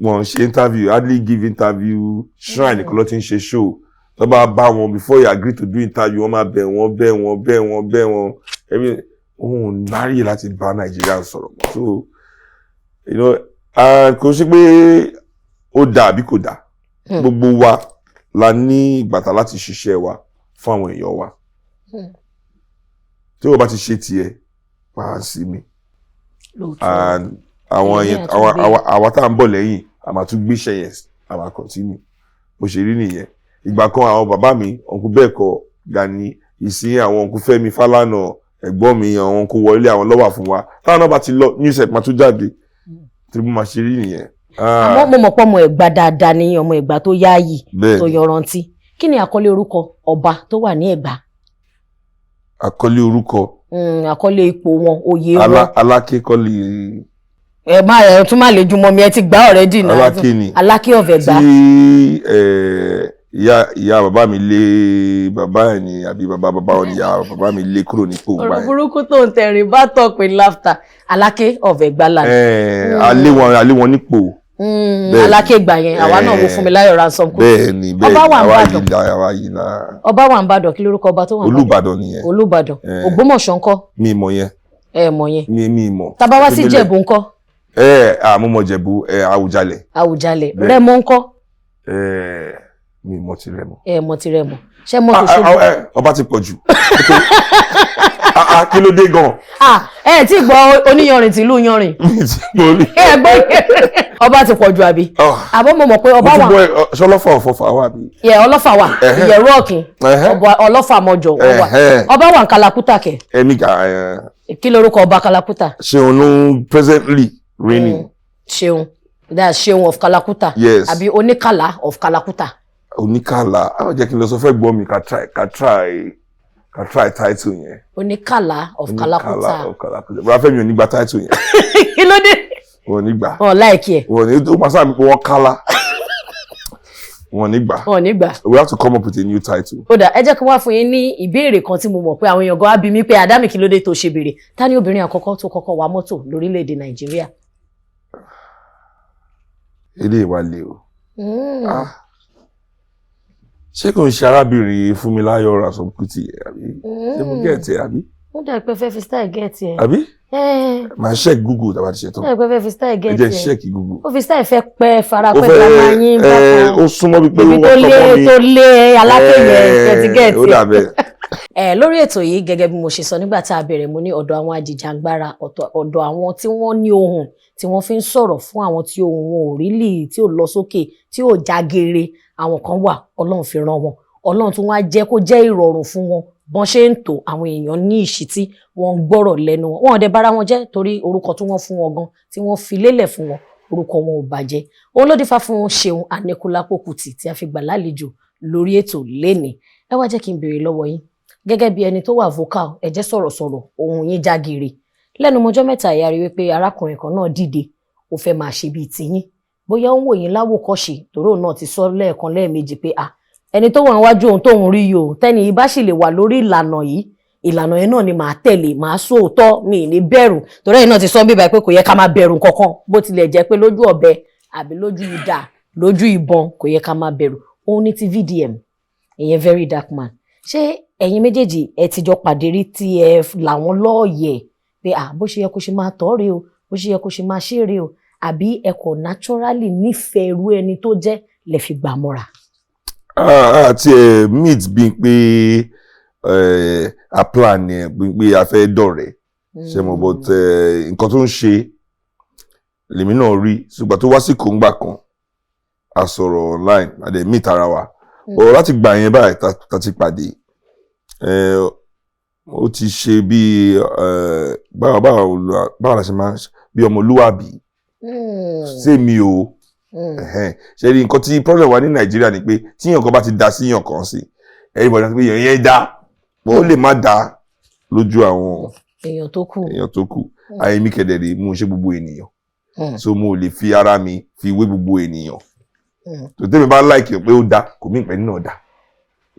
wọ́n ṣe interview, hardly give interview. Shrine nìkan ló ti ń ṣe show. Tó bá bá wọn, before you agree to do interview, wọ́n máa bẹ̀ wọ́n, bẹ̀ wọ́n, bẹ̀ wọ́n, bẹ̀ wọ́n. Ẹbí òun ò náríyè láti bá Nàìjíríà sọ̀rọ̀ mọ́. So kò sí pé ó dáa àbí kò dáa. Gbogbo wa la ní ìgbàtà láti ṣiṣẹ́ wa fún àwọn èèyàn wa. Tí o bá ti ṣe tiẹ̀, máa sí mi. Lóòótọ́. And àwọn Èmi yẹn àti àwọn gbé. Àwa tá à ń bọ̀ lẹ́yìn, a máa tún gbéṣẹ́ yẹn, a máa continue. Bó ṣe rí nìyẹn. Ìgbà kan, àwọn bàbá mi, uncle Bẹ́ẹ̀kọ́ Gani, ìsìn àwọn uncle Fẹ́mi Fálànà, ẹ̀gbọ́n mi, àwọn uncle Wọlé, àwọn lọ́wà fún wa. Táwọn náà bá ti lọ, new set máa tún jáde. Tí mo máa ṣe rí nìyẹn. Àmọ́ mo mọ̀ pé ọmọ Ẹ̀gbá dáadáa ní, ọmọ Ẹ̀gbá tó yáàyì, tó yọrantí. Kí ni àkọlé orúkọ ọba tó wà ní Ẹ̀gbá? Àkọlé orúkọ? Àkọlé ipò wọn, oyè wọn. Aláké kọ́lé. Ẹ má, ẹ tún má lè jùmọ̀ mi, ẹ ti gbá already náà. Aláké ni. Aláké of Ẹ̀gbá. Tí ìyá ìyá bàbá mi lé bàbá ẹ̀ ní, àbí bàbá bàbá wọn ni ìyá bàbá mi lé kúrò nípò gbà Ọ̀rọ̀ yẹn. burúkú tó ń tẹ̀rín bá tọ̀ pé laughter. Aláké of Ẹ̀gbá land. Alé wọn nípò. Bẹ́ẹ̀ni. Aláké gbà yẹn, àwa náà wo Fúnmiláyọ̀ Ransome Kuti. Bẹ́ẹ̀ ni, bẹ́ẹ̀ Ọba ni. wà ń Àwa Bàdàn. yìí la, àwa yìí la. Ọba wà ń Bàdàn, kí lórúkọ ọba tó wà ń Bàdàn? Olúbàdàn nìyẹn. Olúbàdàn. Ògbómọ̀ṣọ́ ńkọ́? Mi mọ̀ yẹn. Ẹ mọ̀ yẹn. Mi mọ̀. Tá bá wá sí Ìjẹ̀bú ńkọ́? Ẹ àmú mọ̀ Jẹ̀bú, ẹ Àwùjalẹ̀. Àwùjalẹ̀. Bẹ́ẹ̀. Rẹ́mọ ńkọ́? Ẹ mi mọ̀ ti Rẹ́mọ. Ẹ mọ̀ ti Rẹ́mọ. Ṣé mọ̀ Ah, tó ah, ṣojú? ah, ọba ti pọ̀ jù. Ah, ah, kí ló dé gan? Ah, ẹ tí gbọ́ oníyanrìn tìlú yanrìn. Mi ti gbọ́ rí. Ẹ gbọ́ ọba ti pọ̀ jù, àbí? Àbọ̀ mo mọ̀ pé ọba Mo wà. tún gbọ́ ṣọlọ́fà ọ̀fọ̀fà wà bí. Yẹ ọlọ́fà wà, ìyẹ̀rú ọ̀kìn. Ọba ọlọ́fà mọ́jọ wọ́n wà. Ọba wà ní Kalakuta kẹ̀. Ẹ̀mí kà ẹ̀. Kí lorúkọ ọba Kalakuta? Ṣeun ló ń presently reigning. Ṣeun, that's Ṣeun of Kalakuta. Yes. Àbí Oníkàlà of Kalakuta? Oníkàlà, àwọn jẹ́ kí n lọ sọ fẹ́ gbọ́ mi, ká try title yẹn. Oníkàlà of Kalakuta. Oníkàlà of Kalakuta. Bọ́lá Fẹ́mi ò ní gba title yẹn. Kí ló dé? Wọn ò ní gbà. Wọn like ẹ. Wọn ò ní, ó máa sábà pé wọ́n kálá. Wọn ò ní gbà. Wọn ò ní gbà. We have to come up with a new title. Ó dà, ẹ jẹ́ kí wọ́n fún yín ní ìbéèrè kan tí mo mọ̀ pé àwọn èèyàn gan á bi mí pé, àdámì, kí ló dé tó ṣe béèrè. Ta ni obìnrin àkọ́kọ́ tó kọ́kọ́ wa mọ́tò lórílẹ̀‐èdè Nàìjíríà? Eléyìí wà lé o. Ah. Ṣé kò ń ṣe arábìnrin Fúnmiláyọ̀ Ransome Kuti, àbí? Ṣé mo get ẹ̀, àbí? Ó dà pé fẹ́ fi style get ẹ̀. Àbí? Ẹ́. Màá check Google tàbá ti ṣe tán. Ó dà pé fẹ́ fi style Ẹ get jẹ́ ẹ̀. check Google. Ó fi style fẹ́ pẹ́ fara Ó pẹ́ fẹ́ grandma yín bákan. Ó súnmọ́ bíi pé Ibi wọ́n tó lé tọmọ mi. tó lé Aláké yẹn, get Ó ẹ̀. dà bẹ́ẹ̀. Ẹ lórí ètò yìí, gẹ́gẹ́ bí mo ṣe sọ nígbà tá a bẹ̀rẹ̀, mo ní ọ̀dọ̀ àwọn ajìjàngbara, ọ̀dọ̀ àwọn tí wọ́n ní ohùn tí wọ́n fi ń sọ̀rọ̀ fún àwọn tí ohùn wọn ò rí lì, tí ò lọ sókè, tí ò já geere. Àwọn kan wà Ọlọ́run fi ràn wọ́n, Ọlọ́run tún wá jẹ́ kó jẹ́ ìrọ̀rùn fún wọn bọ́n ṣe ń tò àwọn èèyàn ní ìṣítí, wọn ń gbọ́rọ̀ lẹ́nu wọn, wọn ò dẹ̀ bára wọn jẹ́, torí orúkọ tí wọ́n fún wọn gan, tí wọ́n fi lélẹ̀ fún wọn, orúkọ wọn ò bàjẹ́. Òun ló dífá fún Ṣeun Aníkúlápó Kútì tí a fi gbà lálejò lórí ètò lénìí. Ẹ wá jẹ́ kí n béèrè lọ́wọ́ yín, gẹ́gẹ́ bí ẹni tó wà vocal, ẹ jẹ́ sọ̀rọ̀sọ̀rọ̀, ohùn yín jágere. Lẹ́nu mọ́jọ́ mẹ́ta ìyá rí wípé arákùnrin kan náà dìde, ó fẹ́ máa ṣe bíi tiyín, bóyá ó ń wò yín láwòkọ́ṣe, torí òun náà ti sọ lẹ́ẹ̀kan lẹ́ẹ̀mejì pé à ẹni tó wà níwájú òun tóun rí yìí o, tẹ́ni yìí bá sì lè wà lórí ìlànà yìí, ìlànà yẹn náà ni màá tẹ̀lé, màá sóòótọ́, mi ì ní bẹ̀rù, torí ẹ̀yin náà ti sọ bíbá pé kò yẹ ká máa bẹ̀rù kankan, bó tilẹ̀ jẹ́ pé lójú ọ̀bẹ àbí lójú idà, lójú ìbọn, kò yẹ ká máa bẹ̀rù. Òun ní ti VDM, ìyẹn Very Dark Man. Ṣé ẹ̀yin méjèèjì ẹ ti jọ pàdé rí tí ẹ làwọn lọ́ọ̀yẹ̀ pé à bó ṣe yẹ kó ṣe máa tọ́ rèé o, bó ṣe yẹ kó ṣe máa ṣe rèé o, àbí ẹ kò naturally nífẹ̀ẹ́ irú ẹni tó jẹ́ lè fi gbà mọ́ra? Àti ẹ meet bíi pé a plan ẹ bíi pé a fẹ́ dọ̀rẹ́, ṣe mo, but nǹkan tó ń ṣe lèmi náà rí, ṣùgbọ́n tó wá sí kóńgbà kan, a sọ̀rọ̀ online, a dẹ̀ meet ara wa, but láti gbà yẹn báyìí ta ti pàdé, ó ti ṣe bí báwo la ṣe máa bí ọmọlúwàbí ṣé mi o. Ṣe rí nǹkan tí problem wa ní Nàìjíríà ni pé tí èèyàn kan bá ti da sí èèyàn kan sí, everybody ti pé èèyàn yẹn dá, but ó lè má dá lójú àwọn èèyàn tó kù. Èèyàn tó kù. Àyèmí kẹ̀dẹ̀ mú ṣe gbogbo ènìyàn, so mo lè fi ara mi fi wé gbogbo ènìyàn. Tó tẹ́mi bá like pé ó dá, kò mí ìpẹ́ nínú ọ̀dà,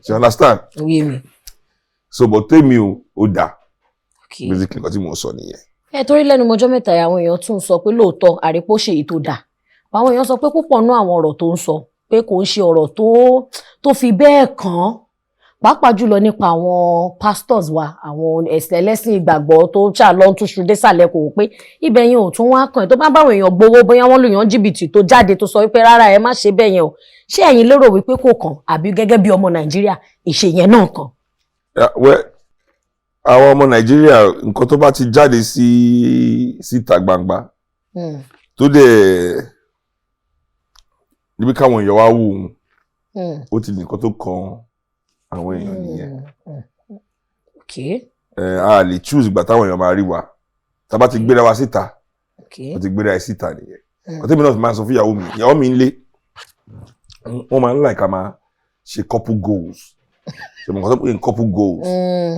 you understand? Oyè mi. So but tẹ́mi o, ó dá. Basically, nǹkan tí mo sọ nìyẹn. Ẹ torí lẹ́nu mọ́jọ́ mẹ́ta, àwọn èèyàn tún sọ pé lóòótọ́ àrípò ṣèyí tó dáa, àwọn èèyàn sọ pé púpọ̀ nú àwọn ọ̀rọ̀ tó ń sọ pé kò ń ṣe ọ̀rọ̀ tó fi bẹ́ẹ̀ kàn án, pàápàá jùlọ nípa àwọn pastors wa, àwọn ẹ̀sìn ẹlẹ́sìn ìgbàgbọ́ tó ṣà lọ ń túṣu désàlẹ̀, kò pé ibẹ̀ yẹn ò tún wá kàn ẹ́, tó bá báwọn èèyàn gbowó, bóyá wọ́n lù yàn jìbìtì, tó jáde tó sọ wípé rárá, ẹ má ṣe bẹ́ẹ̀ yẹn o. Ṣé ẹ̀yin lérò wípé kò kàn, àbí gẹ́gẹ́ bí ọmọ Nàìjíríà, ìṣe yẹn náà kàn? Well, àwọn ọmọ Nàìjíríà, nǹkan tó bá ti jáde sí síta gbangba, tó dẹ̀ níbi káwọn èèyàn wá wò ó, ó ti ní nǹkan tó kan àwọn èèyàn nìyẹn. A lè choose ìgbà táwọn èèyàn máa rí wa. Tá a bá ti gbéra wa síta, ó ti gbéra ẹ síta nìyẹn. Ọtí mi náà fi máa ń sọ fún ìyàwó mi, ìyàwó mi ń lé, wọ́n máa ń like ká máa ṣe couple goals. Ṣe mo kàn sọ pé couple goals,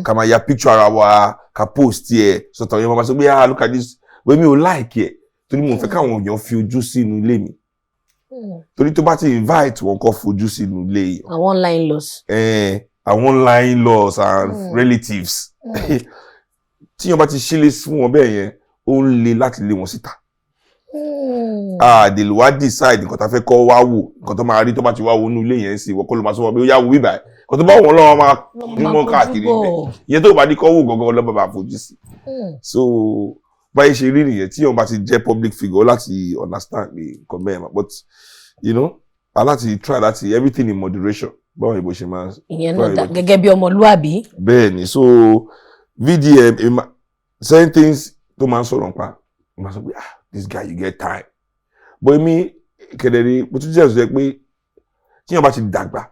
ká máa ya picture ara wa, ká post ẹ̀ sọ̀tọ̀ yẹn, máa sọ pé, "Ah, look at this." Wẹ́n mi ò like ẹ̀ torí mo fẹ́ káwọn èèyàn fi ojú sínú ilé mi, torí tó bá ti invite wọn kó fojú sínú ilé yìí. Àwọn online laws. Àwọn online in-laws and relatives, tí yẹn bá ti ṣílé fún wọn bẹ́ẹ̀ yẹn, ó ń le láti lé wọn síta. Àdèlè wá decide nǹkan tá a fẹ́ kọ́ wá wò, nǹkan tó máa rí tó bá ti wá wo inú ilé yẹn sí. Ìwọ kọ́ ló máa sọ wọn pé ó yá wo bíbà ẹ̀, nǹkan tó bá wọn lọ́wọ́ máa ní mọ́ káàkiri ibẹ̀ ìyẹn, tó bá ní kọ́ wò gangan lọ́ba máa fojú sí. So báyìí ṣe rí nìyẹn, tí yẹn bá ti jẹ́ public figure, láti understand pé nǹkan bẹ́ẹ̀ ma, but aláti try láti everything in moderation, báwọn ìbò ṣe máa. Ìyẹn náà dá gẹ́gẹ́ bí ọmọlúàbí. Bẹ́ẹ̀ ni. So VDM, certain things tó máa ń sọ̀rọ̀ nípa, máa sọ pé, "Ah, this guy, you get time." But èmi kẹ̀dẹ̀rẹ̀, mo tún jẹ́ ẹ̀sùn pé tí yẹn bá ti dàgbà,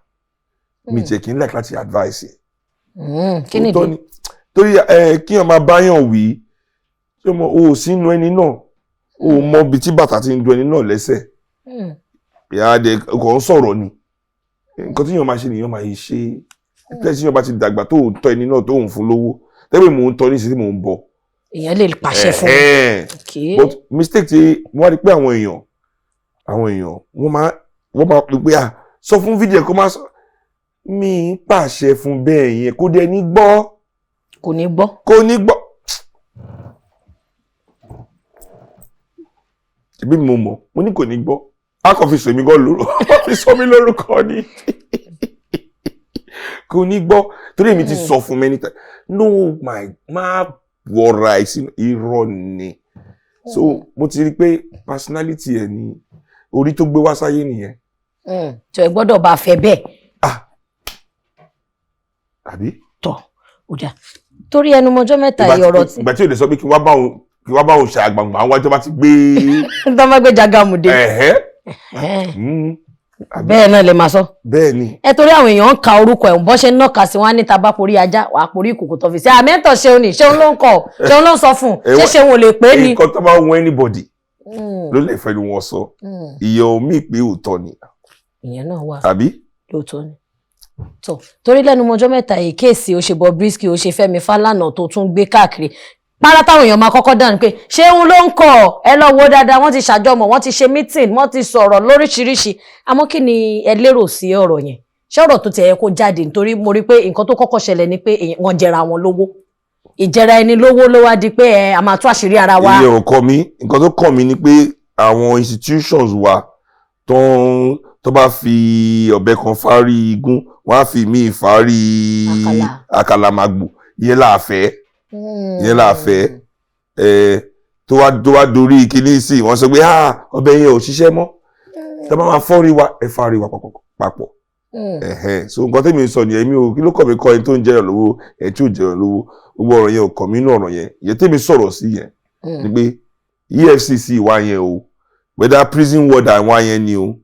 mi jẹ́ kí n like láti advice ẹ̀. Kí nìdí? Torí ẹ kí yẹn máa báyàn wí, tí o mọ o ò sínú ẹni náà, o ò mọ ibi tí bàtà ti ń dun ẹni náà lẹ́sẹ̀. Ìyá adé kò ń sọ̀rọ̀ ni. Nǹkan tí yẹn máa ṣe nìyẹn, máa ṣe tẹ́sí. Yẹn bá ti dàgbà, tó ń tọ́ ẹni náà, tó ń fún lówó, tẹ́lẹ̀ mò ń tọ́ ní ìsinsìnyí, mò ń bọ̀. Èèyàn lè pàṣẹ fún. But mistake tí wọ́n rí pé àwọn èèyàn wọ́n máa pè pé, à sọ fún fídíò kó má sọ, mi ń pàṣẹ fún bẹ́ẹ̀ yẹn, kó dẹ̀ ní gbọ́. Kò ní gbọ́. Kò ní gbọ́. Ṣebí mo mọ̀, mo ní kò ní gbọ́, a kò fi sọ èmi gan lórúkọ, fi sọ mí lórúkọ ni. Kò ní gbọ́ torí èmi ti sọ fún many times, no my, má wọra ẹ̀ sínú irọ́ ni. So mo ti rí i pé personality ẹ̀ ni orí tó gbé wá sáyé nìyẹn. Tó ẹ gbọ́dọ̀ bá a fẹ́ bẹ́ẹ̀. Àbí. Tọ ó dà, torí ẹnu mọjọ́ mẹ́ta yìí, ọ̀rọ̀ tí. Ìgbà tí ò lè sọ pé kí wá bá òun ṣe àgbàǹgbà àwọn wájú bá ti gbé. Tó bá gbé jagamu dé. Bẹ́ẹ̀ náà lè máa sọ. Bẹ́ẹ̀ ni. Ẹ torí àwọn èèyàn ń ka orúkọ ẹ̀, bọ́n ṣe ń nàka sí wọn ní ta bá porí ajá, wàá porí ìkòkò tó fi sí àmẹ́ńtọ̀. Ṣeun ni, ṣeun ló ń kọ, ṣeun ló ń sọ fún un, ṣé ṣeun ò lè pè é ni. Nǹkan tó bá wọn anybody ló lè fẹ́ ni wọ́n sọ, ìyẹn omi pé òótọ́ ni. Ìyẹn náà wà. Àbí. Lóòótọ́ ni. Tó torí lẹ́nu mọ́jọ́ mẹ́ta yìí, case ó ṣe Bobrisky, ó ṣe Fẹ́mi Fálànà tó tún gbé káàkiri párá, táwọn èèyàn máa kọ́kọ́ dáhùn pé ṣéun ló ń kọ́ ẹ, lọ wo dáadáa, wọ́n ti ṣàjọmọ̀, wọ́n ti ṣe meeting, wọ́n ti sọ̀rọ̀ lóríṣiríṣi. Àmọ́ kí ni ẹ lérò sí ọ̀rọ̀ yẹn? Ṣé ọ̀rọ̀ tó ti yẹ kó jáde? Nítorí mo rí pé nǹkan tó kọ́kọ́ ṣẹlẹ̀ ni pé wọ́n jẹra wọn lówó, ìjẹra ẹni lówó ló wá di pé ẹ a máa tú àṣírí ara wa. Ìyẹn ò kọ́ mi. Nǹkan tó kọ́ mi ni pé àwọn institutions wa tó bá fi ọ̀bẹ kan fárí igún, wọ́n á fi míì fárí àkàlàmàgbò. Ìyẹn là fẹ́, ìyẹn là fẹ́. Ẹ tó wá dorí kíní sí, wọ́n sọ pé ọbẹ̀ yẹn ò ṣiṣẹ́ mọ́. Tó bá máa fọ́rí wa, ẹ fárí wa papọ̀. So nǹkan tẹ́mi sọ nìyẹn. Mi ò kí ló kọ̀ mí kọ́ ẹni tó ń jẹyàn lówó, ẹ̀ tí ò jẹyàn lówó, gbogbo ọ̀rọ̀ yẹn ò kàn mí nínú ọ̀rọ̀ yẹn. Ìyẹn tẹ́mi sọ̀rọ̀ sí yẹn ni pé EFCC wa yẹn o, whether prison warder wa yẹn ni o,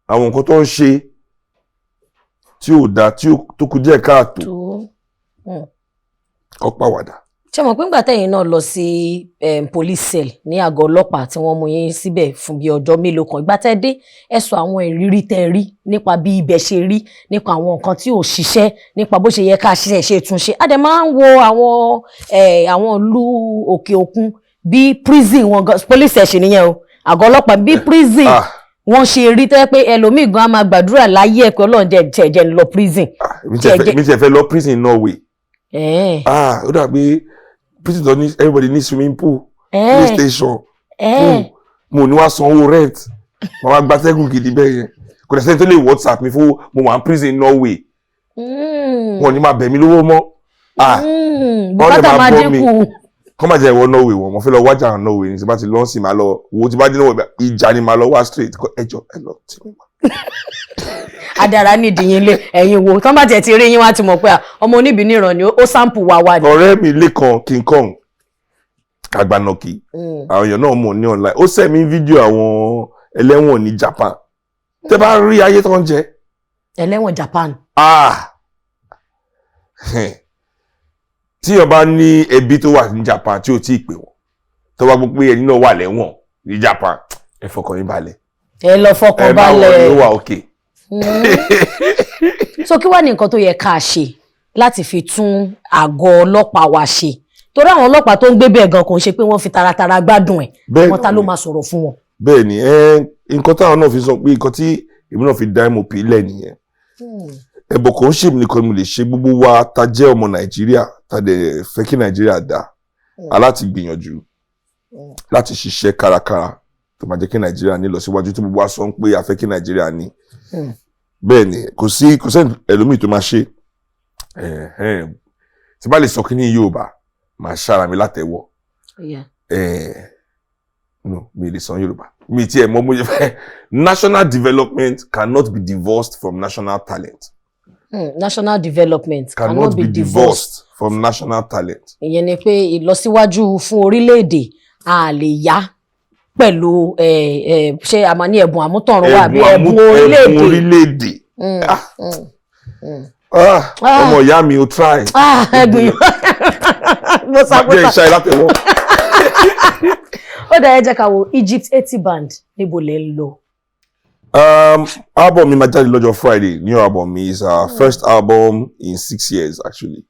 àwọn nǹkan tó ń ṣe tí ò dáa, tí tó kù díẹ̀ káàtó, kó pàwàdà. Ṣé mọ̀ pé ńgbà tẹ̀yin náà lọ sí police cell ní àgọ́ ọlọ́pàá tí wọ́n mú yín síbẹ̀ fún bíi ọjọ́ mélòó kan, ìgbà tẹ́ dé, ẹ sọ àwọn ìrírí tẹ́ rí nípa bí ibẹ̀ ṣe rí, nípa àwọn nǹkan tí ò ṣiṣẹ́, nípa bó ṣe yẹ ká ṣiṣẹ́ ṣe túnṣe. A dẹ̀ máa ń wo àwọn ìlú òkè òkun, bí prison wọn gan, police cell ṣe nìyẹn o, àgọ́ ọlọ́pàá, bí prison wọ́n ṣe rí, tẹ́ pé ẹlòmíì gan á máa gbàdúrà láyé ẹ̀ pé Ọlọ́run jẹ́ jẹ́ jẹ́ ń lọ prison. Mi tiẹ̀ fẹ́ lọ prison Norway. Ah, ó dà pé prison tó ní everybody ní swimming pool, police station pool, mo ní wá sanwó rent, mo wá gbatẹ́gùn gidi bẹ́ẹ̀ yẹn. Kò dẹ̀ sẹ́ni tó lè WhatsApp mi fún mo wà ní prison Norway. Wọn ò ní máa bẹ̀ mí lówó mọ́. Ah, wọ́n lè bùkátà máa máa bọ́ mi. dínkù. Kọ́ máa jẹ́ ìwọ Norway wọn, mo fẹ́ lọ wájà Norway ní tí bá ti lọ sí, máa lọ wo tí bá dé Norway, ìjà ni máa lọ wá straight. Ẹjọ́ ẹ lọ tí mo wà. Adara nídìí yín lé ẹ̀yin wo tán bá tiẹ̀ ti rí yín, wá ti mọ̀ pé ọmọ oníbìníràn ni ó sample wa wá ni. Ọ̀rẹ́ mi Lẹ́kan King Kong Àgbànàkì, àwọn èèyàn náà mọ̀ ní online, ó send mi fídíò àwọn ẹlẹ́wọ̀n ní Japan. Tẹ́ bá rí ayé tó ń jẹ. Ẹlẹ́wọ̀n Japan. Ah, tí èèyàn bá ní ẹbí tó wà ní Japan tí ò tí ì pè wọ́n, tó bá gbọ́ pé ẹni náà wà lẹ́wọ̀n ní Japan, Ẹ fọkàn yín balẹ̀. Ẹ lọ fọkàn Ẹ má balẹ̀. wọlé, ó wà òkè. So kí wàá ní nǹkan tó yẹ ká ṣe láti fi tún àgọ́ ọlọ́pàá wa ṣe? Torí àwọn ọlọ́pàá tó ń gbé bẹ́ẹ̀ gan, kò ń ṣe pé wọ́n fi taratara gbádùn ẹ̀. Bẹ́ẹ̀ Wọ́n ta ló ni. máa sọ̀rọ̀ fún wọn? Bẹ́ẹ̀ ni. Ẹ nǹkan táwọn náà fi sọ pé nǹkan tí èmi náà fi dá MOP lẹ̀ nìyẹn. Ẹ̀bọ̀ kò ń ṣèmi nìkan ni mo lè ṣe. Gbogbo wa ta jẹ́ ọmọ Nàìjíríà, ta dẹ̀ fẹ́ kí Nàìjíríà dá, aláti gbìyànjú láti ṣiṣẹ́ kárakára tó máa jẹ́ kí Nàìjíríà ní ìlọsíwájú tí gbogbo wa sọ pé a fẹ́ kí Nàìjíríà ní. Bẹ́ẹ̀ ni, kò sí, kò sẹ́ni ẹlòmíì tó máa ṣe. Ẹ̀hẹ́n. Tí bá lè sọ kí ní Yorùbá, màá ṣára mi látẹ̀wọ̀. No, mi lè sọ Yorùbá, mi tiẹ̀ mọ̀ mo ṣe fẹ́. National development cannot be divorced from national talent. National development cannot be divorced from national talent. Ìyẹn ni pé ìlọsíwájú fún orílẹ̀-èdè a lè yá pẹ̀lú ṣé a máa ní ẹ̀bùn àmútọ̀run wa àbí ẹ̀bùn orílẹ̀-èdè. Ẹ̀bùn orílẹ̀-èdè. Ah. Ah, Ah. ọmọ ìyá mi, o try. Ah, ẹ̀gbìn mo Jẹ́ sàkóso. iṣẹ́ látẹ̀wọ́. Ó dáa, ẹ jẹ́ ká wo Egypt 80 Band. Níbo lẹ ń lọ? Album mi máa jáde lọ́jọ́ Friday. New album mi is our first album in 6 years, actually.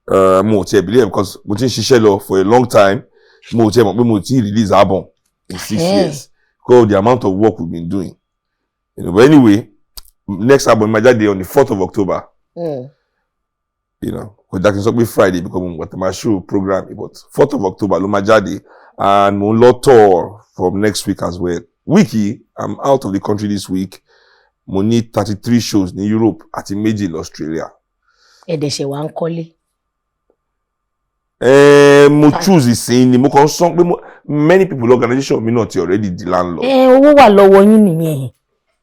Mo ò tiẹ̀ believe, because mo ti ń ṣiṣẹ́ lọ for a long time. Mo ò tiẹ̀ mọ̀ pé mo ti release album in six years because of the amount of work we've been doing. But anyway, next album mi máa jáde on the 4th of October. Kò dá kí n sọ pé Friday because mo mọ̀ pé máa show program, but 4th of October ló máa jáde, and mo ń lọ tour from next week as well. Week yìí, I'm out of the country this week. Mo ní 33 shows ní Europe àti 2 ní Australia. Ẹ̀dẹ̀ṣẹ̀ wa ń kọ́lé. Mo choose ìsìn ni mo kàn ń sọ pé many people, organisation mi náà ti already di landlord. Ẹ owó wà lọ́wọ́ yín nìyẹn.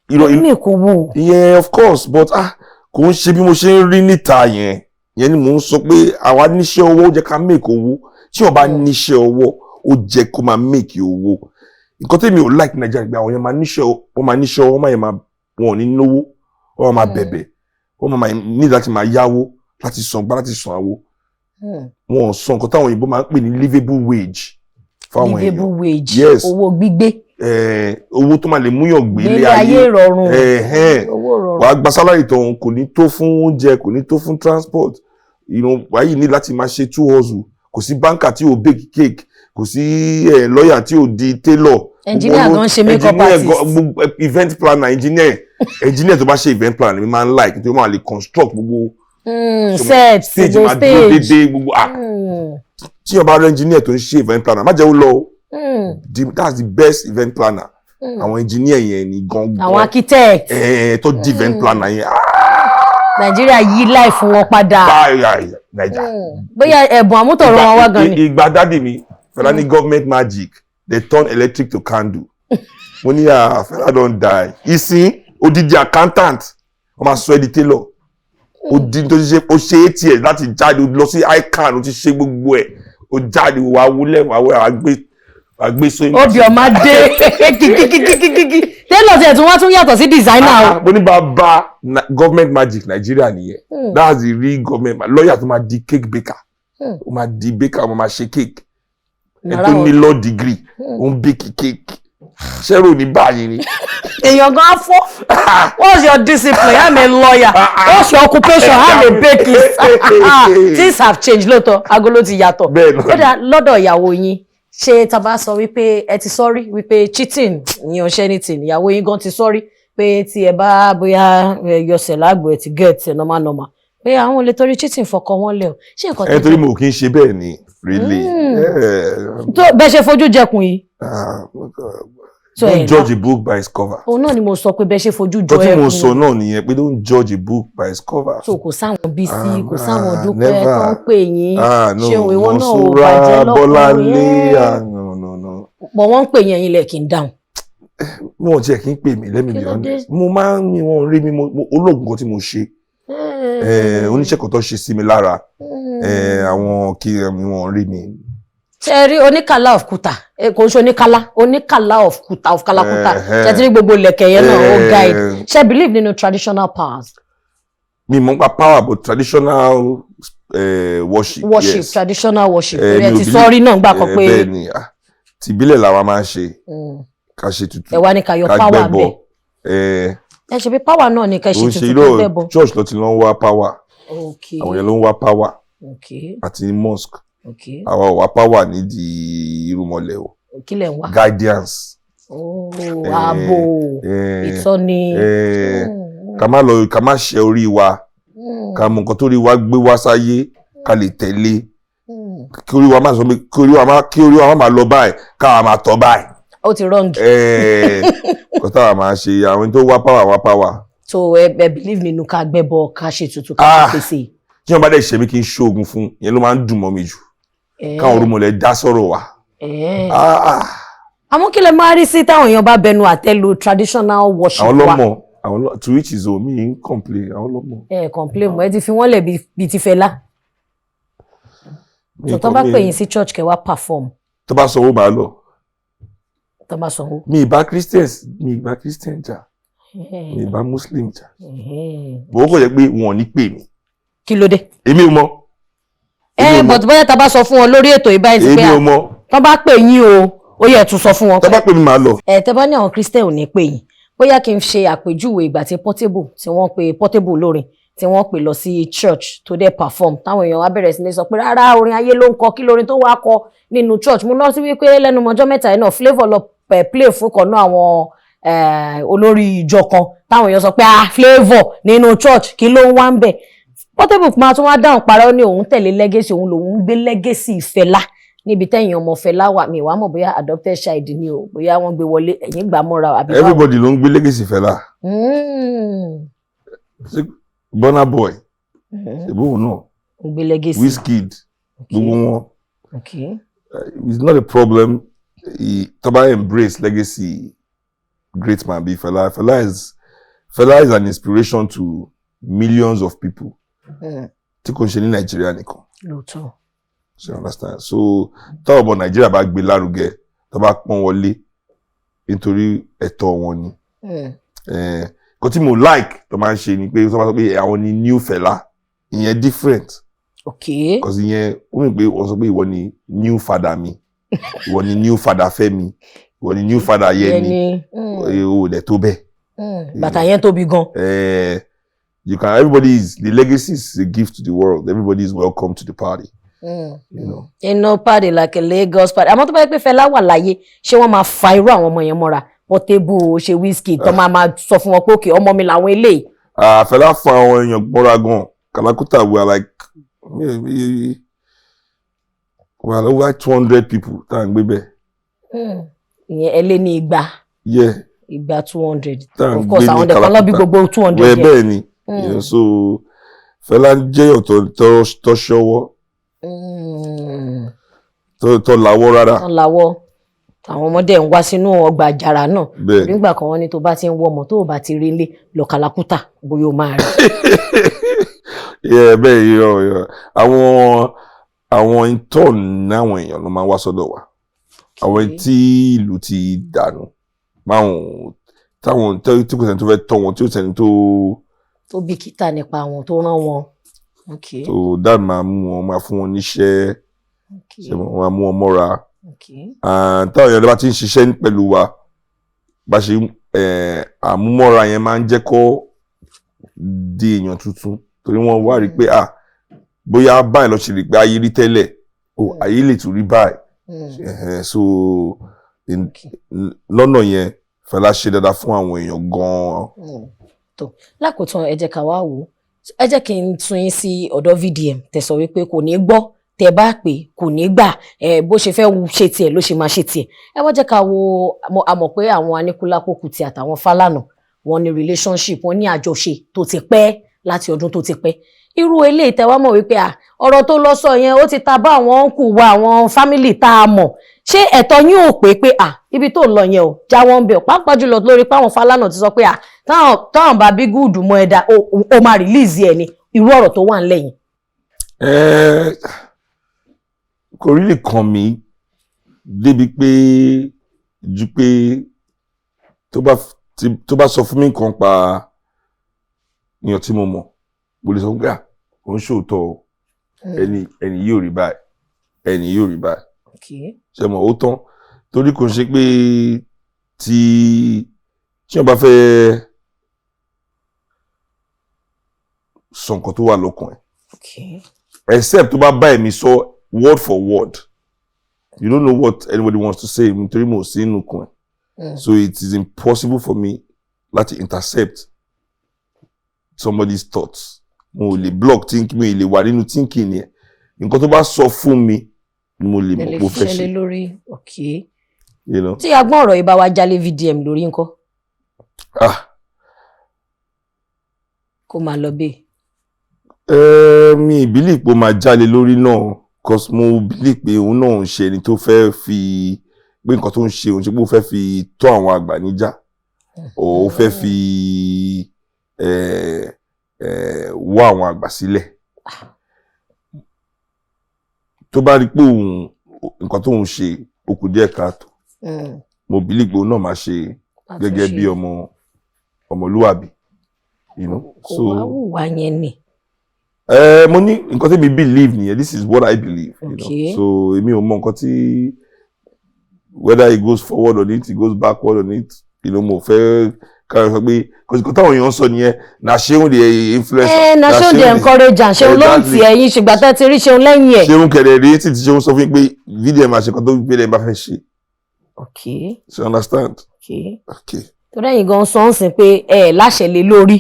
Irọ́. Ní èkó wò. Yeah, of course, but ah, kò ń ṣe bí mo ṣe ń rí níta yẹn. Yẹn ni mò ń sọ pé àwa níṣẹ́ ọwọ́, ó jẹ́ ká make owó. Tí o bá níṣẹ́ ọwọ́, ó jẹ́ kó máa make owó. Nǹkan tẹ́mi ò like Nàìjíríà pé àwọn yẹn máa níṣẹ́, wọ́n máa níṣẹ́ ọwọ́, wọ́n máa yẹn máa wọn ò ní náwó, wọ́n máa bẹ̀bẹ̀, wọ́n máa ní láti máa yáwó láti san gbá, láti san àwo. Wọn ò san nǹkan táwọn òyìnbó máa ń pè ní livable wage fáwọn èèyàn. Livable wage. Yes. Owó gbígbé. Owó tó máa lè múyàn gbé gbélé ilé ayé ayé ìrọ̀rùn. Owó ìrọ̀rùn. Wàá gba salary tó kò ní tó fún oúnjẹ, kò ní tó fún transport. Wàá yìí ní láti máa ṣe two hustle. Kò sí banker tí ò bake cake, kò sí lawyer tí ò di tailor. Engineer gan ṣe makeup Engineer artist. Gbogbo event planner, engineer tó bá ṣe event planner mi máa ń like, nítorí wọ́n máa lè construct gbogbo Set stage gbogbo máa dúró stage. déédéé gbogbo. Ah, tí wọ́n bá rẹ engineer tó ń ṣe event planner, má jẹ́ ó lọ o. That's the best event planner. Àwọn engineer yẹn ni gangan. Àwọn architect. Tó di event planner yẹn, ah. Nàìjíríà yí láì fún wọn padà. Báyìí Naija. Bóyá ẹ̀bùn àmútọ̀run wọn wá gan ni. Ìgbà daddy mi Fẹlá ní government magic, they turn electric to candle. Mo ní, ah, Fẹlá don die. Ìsìn odidi accountant, wọ́n máa sọ ẹ́ di tailor. Odi tó ṣe, ó ṣe 8 years láti jáde, ó lọ sí ICAN, ó ti ṣe gbogbo ẹ̀, ó jáde, wà wúlẹ̀, wà wúlẹ̀, wà gbé sóyún. Obì ọmọ dé kìkìkìkìkì, tailor tiẹ̀ tún wá tún yàtọ̀ sí designer o. Ah, mo ní bàbá government magic Nàìjíríà nìyẹn. That's the real government lawyer tó máa di cake baker. Ó máa di baker, ó máa ṣe cake. Ẹ tó ní law degree, ó ń bake cake, ṣẹ́rò ní báyìí ni. Èèyàn gan á fọ́. What's your discipline? I'm a lawyer. What's your occupation? I'm a bakist. Things have changed lóòótọ́, agolo ti yàtọ̀. Bẹ́ẹ̀ náà. Ó dà, lọ́dọ̀ ìyàwó yín, ṣé tá bá sọ wípé ẹ ti sọ́rí wípé cheating ìyẹn ò ṣe anything, ìyàwó yín gan ti sọ́rí pé tí ẹ bá bóyá ẹ yọsẹ̀ lágbo, ẹ ti get ẹ normal normal, pé àwọn ò lè torí cheating fọkọ wọn lẹ o, ṣé nǹkan Ẹ torí mo kì í ṣe bẹ́ẹ̀ ni, really. Tó bẹ́ẹ̀ ṣe fojú jẹkùn yìí. Ah, So, don't ẹ judge a book by its cover. Òun náà ni mo sọ pé bẹ́ẹ̀ ṣe fojú jọ Tó tí mo ẹkùn. sọ náà nìyẹn pé don't judge a book by its cover. So kò sáwọn Bísí, kò Ah, sáwọn Dúpẹ́ never. tó ń pè yín? Ah, no. Ṣé ìwọ náà ò Monsura, bàjẹ́ lọ́kùnrin? Bọ́láńlé, ah, no, no, no. Pọ̀ wọ́n ń pè yín, ẹ̀yin lẹ̀ kí n dáhùn. Wọn ò tiẹ̀ kí ń pè mí, let me Kí be ló dé? honest. Mo máa ń mi wọn rí mi, olóògùn kan tí mo ṣe, oníṣẹ́ kan tó ṣe sí mi lára, àwọn kí mi wọn rí mi. Ṣe ẹ rí oníkàlà of Kuta? Kò ń ṣe oníkàlà, oníkàlà of Kuta, of Kalakuta. Ṣe ti rí gbogbo lẹ̀kẹ̀ yẹn náà, ó guide. Ṣe believe nínú traditional powers? Mi mọ̀ nípa power, but traditional worship. Worship. Yes. Traditional worship. Mi Ẹ ò ti sọ rí náà gbà kan pé bẹ́ẹ̀ ni, ah, tìbílẹ̀ làwa máa ń ṣe. Ká ṣe tutù. Ẹ wá ní ká yọ Ká power gbẹ́bọ. Bẹ́ẹ̀. Ẹ Ẹ ṣe bí power náà ni ká ó ṣe ń ṣe tutù, irọ́. ká gbẹ́bọ. Church ló ti lọ ń wá power. Àwọn yẹn ló ń wá power àti mosque. Àwa ò wá power nídìí irúnmọlẹ̀ o. Kí lẹ̀ ń wá? Guidance. Oh, ààbò, ìtọ́ni. Ká má lọ, ká má ṣe orí wa, ká mọ nǹkan tó rí wa gbé wá sáyé, ká lè tẹ̀lé, kí orí wa má sọ pé kí orí wa má máa lọ báyìí, ká wa máa tọ́ báyìí. Ó ti wrong. Kó táwa máa ṣe, àwọn tó wá power wá power. So ẹ believe nínú ká gbẹ́bọ, ká ṣe tutù, ká Ah. pèsè. Tí wọn bá dẹ̀ ṣe mí, kí n ṣoògùn fún yẹn ló máa ń dùn mọ́ mi jù, káwọn irúnmọlẹ̀ dá sọ̀rọ̀ wa. Ah, ah. Àmọ́ kí lẹ máa rí sí táwọn èèyàn bá bẹnu àtẹ́ lu traditional worship Àwọn wa? lọ́mọ, àwọn lọ, to each his own. Mi ń complain, àwọn lọ́mọ. Ẹ complain mọ́, ẹ ti fi wọ́n lẹ̀ bíi ti Fẹlá. Mi Tó tán bá complain. pè yín sí church kẹ́ wá perform? Tó bá sanwó, máa lọ. Tó bá sanwó. Mi ì bá Christians, mi ì bá Christian jà, mi ì bá Muslim jà, bó kò jẹ́ pé wọn ò ní pè mí. Kí ló dé? Èmi ò mọ̀. Èmi Ẹ ò mọ̀. But bóyá tá a bá sọ fún wọn lórí ètò ìbáyìí sí pé Èmi ò mọ̀. Tán bá pè yín o, ó yẹ tún sọ fún wọn. Tó bá pè mí, máa lọ. Ẹ tẹ́ bá ní àwọn Christian ò ní pè yín, bóyá kí n ṣe àpèjúwe ìgbà tí Portable, tí wọ́n pe Portable lórin, tí wọ́n pè lọ sí church, tó dẹ̀ perform, táwọn èèyàn wá bẹ̀rẹ̀ sí ní sọ pé rárá, orin ayé ló ń kọ, kí lórin tó wá kọ nínú church? Mo rántí wípé lẹ́nu mọ́jọ́ mẹ́ta yìí náà, Flavour lọ play fún kan náà àwọn olórí ìjọ kan, táwọn èèyàn sọ pé, "Ah, Flavour nínú church, kí ló ń wá ń bẹ̀?" Portable máa tún wá dáhùn parọ́ ní òun tẹ̀lé legacy, òun lòun ń gbé legacy Fẹlá níbi tẹ́yìn ọmọ Fẹlá wà. Mi wàá mọ̀ bóyá adopted child ni o, bóyá wọ́n gbé wọlé, ẹ̀yìn gbà mọ́ra àbí báwo. Everybody ló ń gbé legacy Fẹlá. Burna Boy, ìbúwò náà. Ń gbé legacy. Wizkid, gbogbo wọn. It's not a problem tó bá embrace legacy great man bíi Fẹlá. Fẹlá is an inspiration to millions of people tí kò ń ṣe ní Nàìjíríà nìkan. So you understand? So táwọn ọmọ Nàìjíríà bá gbé lárugẹ, tó bá pọ́n wọlé nítorí ẹ̀tọ́ wọn ni. Nǹkan tí mo like tó máa ń ṣe ni pé tó bá sọ pé àwọn ni new Fẹlá, ìyẹn different. Because ìyẹn ó mì pé wọ́n sọ pé ìwọ ni new father mi, ìwọ ni new father Fẹ́mi, ìwọ ni new father Yẹni. Yẹni. O ò dẹ̀ tó bẹ́ẹ̀. Bàtà yẹn tóbi gan. You can everybody is the legacy is a gift to the world. Everybody is welcome to the party. You know. Iná party like a Lagos party. Àmọ́ tó bá yẹ pé Fẹlá wà láyé, ṣé wọ́n máa fa irú àwọn ọmọ yẹn mọ́ra, Portable, ṣe Wizkid, tó máa máa sọ fún wọn pé òkè ọmọ mi làwọn eléyìí? Ah, Fẹlá fún àwọn èèyàn mọ́ra gan. Kalakuta, we are like we are over 200 people tá à ń gbé bẹ́ẹ̀. Ìyẹn ẹ lé ní 200. Yeah. Igba, 200. Tá à ń Of course, gbé ní àwọn dẹ̀kan lọ́bí Kalakuta. gbogbo 200 Wẹ́ẹ̀ yẹn. Bẹ́ẹ̀ ni. So Fẹlá jẹ́yàn tó ṣọwọ́, tó lawọ́ rárá. Wọ́n lawọ́, àwọn ọmọdé ń wá sínú ọgbà àjàrà náà. Bẹ́ẹ̀ ni. Nígbà kan wọ́n ní tó bá ti ń wọ́ ọmọ tó o bá ti rí ilé lọ Kalakuta, bóyá o máa rí. Yeah, bẹ́ẹ̀ yọ yọ àwọn intern náwọn èèyàn ló máa ń wá sọ́dọ̀ wa, àwọn tí ìlú ti dànù máwọn, táwọn tí kò sẹ́ni tó fẹ́ tọ́ wọn, tí kò sẹ́ni tó Tó bìkítà nípa àwọn tó rán wọn. Tó dáàbò máa mú wọn, máa fún wọn níṣẹ́, ṣe wọn máa mú wọn mọ́ra. And táwọn èèyàn bá ti ń ṣiṣẹ́ pẹ̀lú wa, bá ṣe àmúmọ́ra yẹn máa ń jẹ́ kó di èèyàn tuntun, torí wọ́n wá rí i pé, ah, bóyá báyìí lọ ṣe rí i pé ayé rí tẹ́lẹ̀ o, ayé lè tún rí báyìí. So lọ́nà yẹn, Fẹlá ṣe dáadáa fún àwọn èèyàn gan-an. Tó lákòótán, ẹ jẹ́ ká wá wò ó, ẹ jẹ́ kí n tún yín sí ọ̀dọ̀ VDM. Tẹ̀sán wípé kò ní gbọ́, tẹ bá pè kò ní gbà, ẹ bó ṣe fẹ́ ṣe tiẹ̀ ló ṣe máa ṣe tiẹ̀. Ẹ wá jẹ́ ká wo, a mọ̀ pé àwọn Aníkúlápó Kútì àtàwọn Fálànà, wọ́n ní relationship, wọ́n ní àjọṣe tó ti pẹ́, láti ọdún tó ti pẹ́. Irú eléyìí tẹ wá mọ̀ wípé à ọ̀rọ̀ tó lọ sọ yẹn, ó ti ta bá àwọn uncle wa, àwọn family tá a mọ̀, ṣé ẹ̀tọ́ yín ò pé pé à ibi tó ń lọ yẹn ò jáwọ́ ń bẹ̀ ọ́, pàápàá jùlọ lórí páwọn Fálànà ti sọ pé à táwọn bá bí gúùdù mọ́ ẹ̀dá, ó máa release ẹ̀ ní irú ọ̀rọ̀ tó wà ńlẹ̀ yìí? Kò really kàn mí débi pé ju pé tó bá sọ fún mi nǹkan pa èèyàn tí mo mọ̀, mo lè sọ pé à ò ń ṣòótọ́ o, ẹni yóò rí báyìí, ẹni yóò rí báyìí. Ṣe mọ̀, ó tán, torí kò ṣe pé Tí wọ́n bá fẹ́ sọ nǹkan tó wà lọ́kàn ẹ̀, except tó bá bá ẹ̀mí sọ word for word, you don't know what anybody wants to say, nítorí mo ò sí inú kan ẹ̀. So it is impossible for me láti intercept somebody's thoughts. Mo ò lè block thinking, mi ò lè wà nínú thinking yẹn. Nǹkan tó bá sọ fún mi ni mo lè Ẹ mọ̀ lè pé ó fẹ́ ṣiṣẹ́ lé ṣe. lórí. Okay. You know? Tí agbọ́n ọ̀rọ̀ yìí bá wá jálé VDM lórí ńkọ́? Ah. Kó máa lọ bẹ́ẹ̀. Mi believe pé ó máa jálé lórí náà, cause mo believe pé òun náà ń ṣe ẹni tó fẹ́ fi pé nǹkan tó ń ṣe, òun ṣe pé ó fẹ́ fi tọ́ àwọn àgbà níjà, ó fẹ́ fi wọ́ àwọn àgbà sílẹ̀. Tó bá rí pé òun, nǹkan tó ń ṣe ó kù díẹ̀ káàtó, mo believe pé òun náà máa ṣe gẹ́gẹ́ bí ọmọlúwàbí. Kò So wá wùwà yẹn ni. Mo ní nǹkan tí mi believe nìyẹn. This is what I believe. So èmi ò mọ nǹkan tí, whether it goes forward on it, it goes backward on it, mo fẹ́ káyọ̀ sọ pé nǹkan táwọn èèyàn ń sọ nìyẹn, na Ṣeun dey influence. Ẹ na Ṣeun dey encourage am, Ṣeun ló ń tì ẹ̀yin, ṣùgbọ́n tẹ́ ti rí Ṣeun lẹ́yìn ẹ̀. Ṣeun kẹ̀dẹ̀ rí tí Ṣeun sọ fún mi pé VDM máa ṣe kan tó VDM bá fẹ́ ṣe. So you understand? Okay. Okay. Torí ẹ̀yin gan sọ ń sìn pé ẹ láṣẹ lé lórí,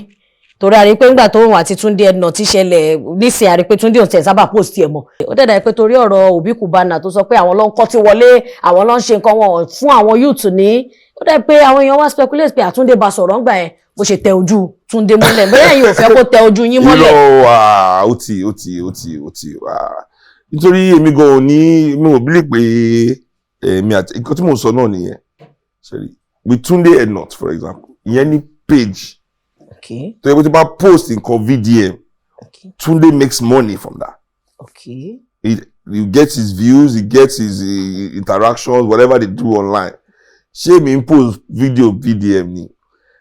torí a rí pé ńgbà tó òun àti Túndé ẹnà tí ṣẹlẹ̀ nísìnyí, a rí pé Túndé òun tẹ̀ sábà post ẹ̀ mọ́. Ó dẹ̀dà pé torí ọ̀rọ̀ Obi Cubana tó sọ pé àwọn ló ń kọ́ tí wọlé, àwọn ló ń ṣe nǹkan wọn fún àwọn youth ní, ó dẹ̀ pé àwọn èèyàn wá speculate pé àtúndé bá sọ̀rọ̀ ńgbà yẹn, bó ṣe tẹ ojú Túndé mọ́lẹ̀, bóyá ẹ̀yin ò fẹ́ kó tẹ ojú yín mọ́lẹ̀. Irọ́, ah, ó ti ó ti ó ti ó ti ah. Nítorí èmi gan ò ní, mi ò believe pé èmi àti nǹkan tí mò ń sọ náà nìyẹn. Sorry, with Túndé Ednut, for example, ìyẹn ní page tó yẹ kó tó bá post nǹkan VDM, Túndé makes money from that. He gets his views, he gets his interactions, whatever they do online. Ṣé mi ń post video VDM ni,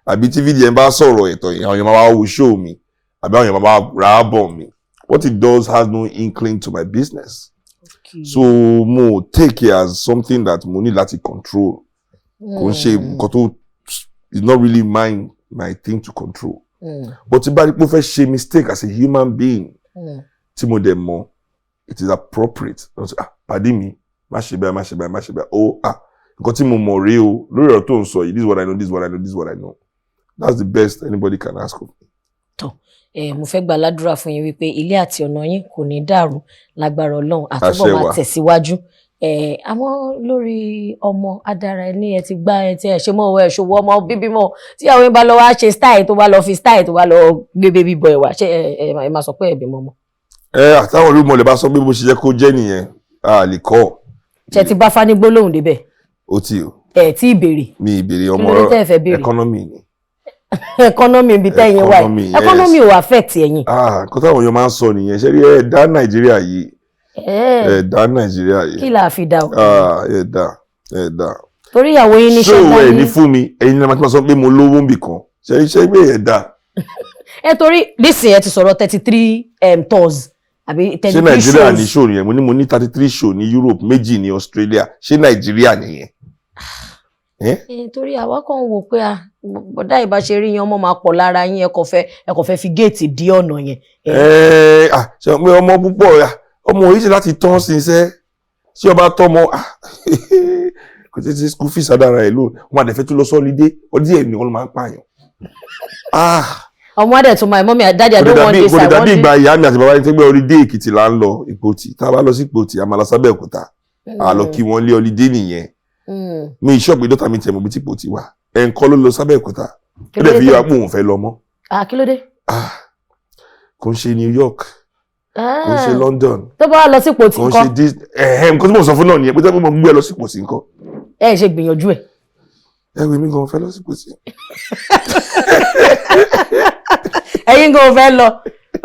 àbí tí VDM bá sọ̀rọ̀ ẹ̀tọ́ yẹn, àwọn èèyàn máa wá wo show mi, àbí àwọn èèyàn máa wá ra album mi? What it does has no inkling to my business. So mo take it as something that mo need láti control. Kò ń ṣe nǹkan tó, it's not really my thing to control. But tí bá rí pé ó fẹ́ ṣe mistake as a human being, tí mo dẹ̀ mọ̀, it is appropriate. Wọ́n sọ, "Ah, pàdé mi, má ṣe báyìí, má ṣe báyìí, má ṣe báyìí. Oh, ah, nǹkan tí mo mọ̀ rèé o lórí ọ̀rọ̀ tó ń sọ yìí. This is what I know, this is what I know, this is what I know." That's the best anybody can ask of me. Ẹ mo fẹ́ gba ládùúrà fún yín wípé ilé àti ọ̀nà yín kò ní dàrú lágbára Ọlọ́run, àtúbọ̀ Àṣẹ máa wà. tẹ̀síwájú. Ẹ àmọ́ lórí ọmọ adara ẹ ní ẹ ti gbá ẹ tí ẹ ṣe mọ́ ẹ ṣòwò ọmọ bíbí mọ́, tí àwọn yín bá lọ wá ṣe style, tó bá lọ fi style, tó bá lọ gbé baby boy wá, ṣé ẹ máa sọ pé ẹ bímọ mọ́? Ẹ àtàwọn olúmọlẹ̀ bá sọ pé bó ṣe jẹ́ kó jẹ́ nìyẹn, a lè kọ́. Ṣe ti bá fani gbólóhùn débẹ̀? Ó ti o. Ẹ tí ì béèrè? Mi ìbéèrè ọmọ. Kí ló dé tẹ́ ẹ fẹ́ béèrè? Economy ni. Economy ibi tẹ́yìn wà Economy, yìí? Yes. Economy ò affect ẹ̀yin? Ah, nǹkan táwọn èèyàn máa ń sọ nìyẹn. Ṣé rí ẹ̀dá Nàìjíríà yìí, ẹ̀dá Nàìjíríà yìí. Kí la fi dá o? Ah, ẹ̀dá ẹ̀dá. Torí ìyàwó yín Ṣé níṣẹ́ òun ẹ̀ ní dání. fún mi, ẹ̀yin ní a máa sọ pé mo lówó ń bì kan. Ṣe pé ẹ̀dá. Ẹ torí nísìnyí ẹ ti sọ̀rọ̀ 33 tours àbí Ṣé 33 Nàìjíríà ní shows. show nìyẹn? Mo ní 33 show ní Europe, 2 ní Australia. Ṣé Nàìjíríà nìyẹn? Ẹ torí àwa kàn ń wò pé a bọ̀dá ìbá ṣe rí yẹn, ọmọ máa pọ̀ lára yín, ẹ kò fẹ́ fi géètì dí ọ̀nà yẹn. Ẹ ah, ṣe pé ọmọ púpọ̀, ah, ọmọ yìí ṣe láti tán sí iṣẹ́ tí ọba tọmọ, ah, kò tí tí school fees adára ẹ lò wọn, àdẹ̀fẹ́ tó lọ sí holiday, holiday ẹ̀ nìkan ló máa ń pààyàn. Ah. Ọmọ adẹ̀ tó máa, "Mummy, daddy, I Kò don't want this, kò I lè dàbí want ìgbà this." ìyá mi àti bàbá yẹn tó gbé holiday, Èkìtì là ń lọ, Ìpotì. Tá a bá lọ sí Ìpotì, a máa lọ sábẹ́ Òkúta, a lọ kí wọ́n lé, holiday nìyẹn. Mi ìṣọ́ pé dọ́tà mi tiẹ̀ mọ̀ bí tí Ìpotì wà. Ẹ̀ǹkan ló lọ sábẹ́ Òkúta, Kí ó ló dẹ̀ dé fi yé wa tẹ́- pé òun fẹ́ lọ mọ́. Ah, kí ló dé? Ah, kò ń ṣe New York, kò ń ṣe Ah. London. Tó bá wà lọ sí Ìpotì Kò ń ńkọ́? ṣe Disney. Ẹ̀hẹ́, nǹkan tí mo sọ fún náà nìyẹn, pé tẹ́lẹ̀ mo gbé ẹ lọ sí Ìpotì ńkọ́? Ẹ ṣe gbìyànjú ẹ. Ẹ wo, èmi gan fẹ́ lọ sí Ìpotì. Ẹ̀yin gan fẹ́ lọ.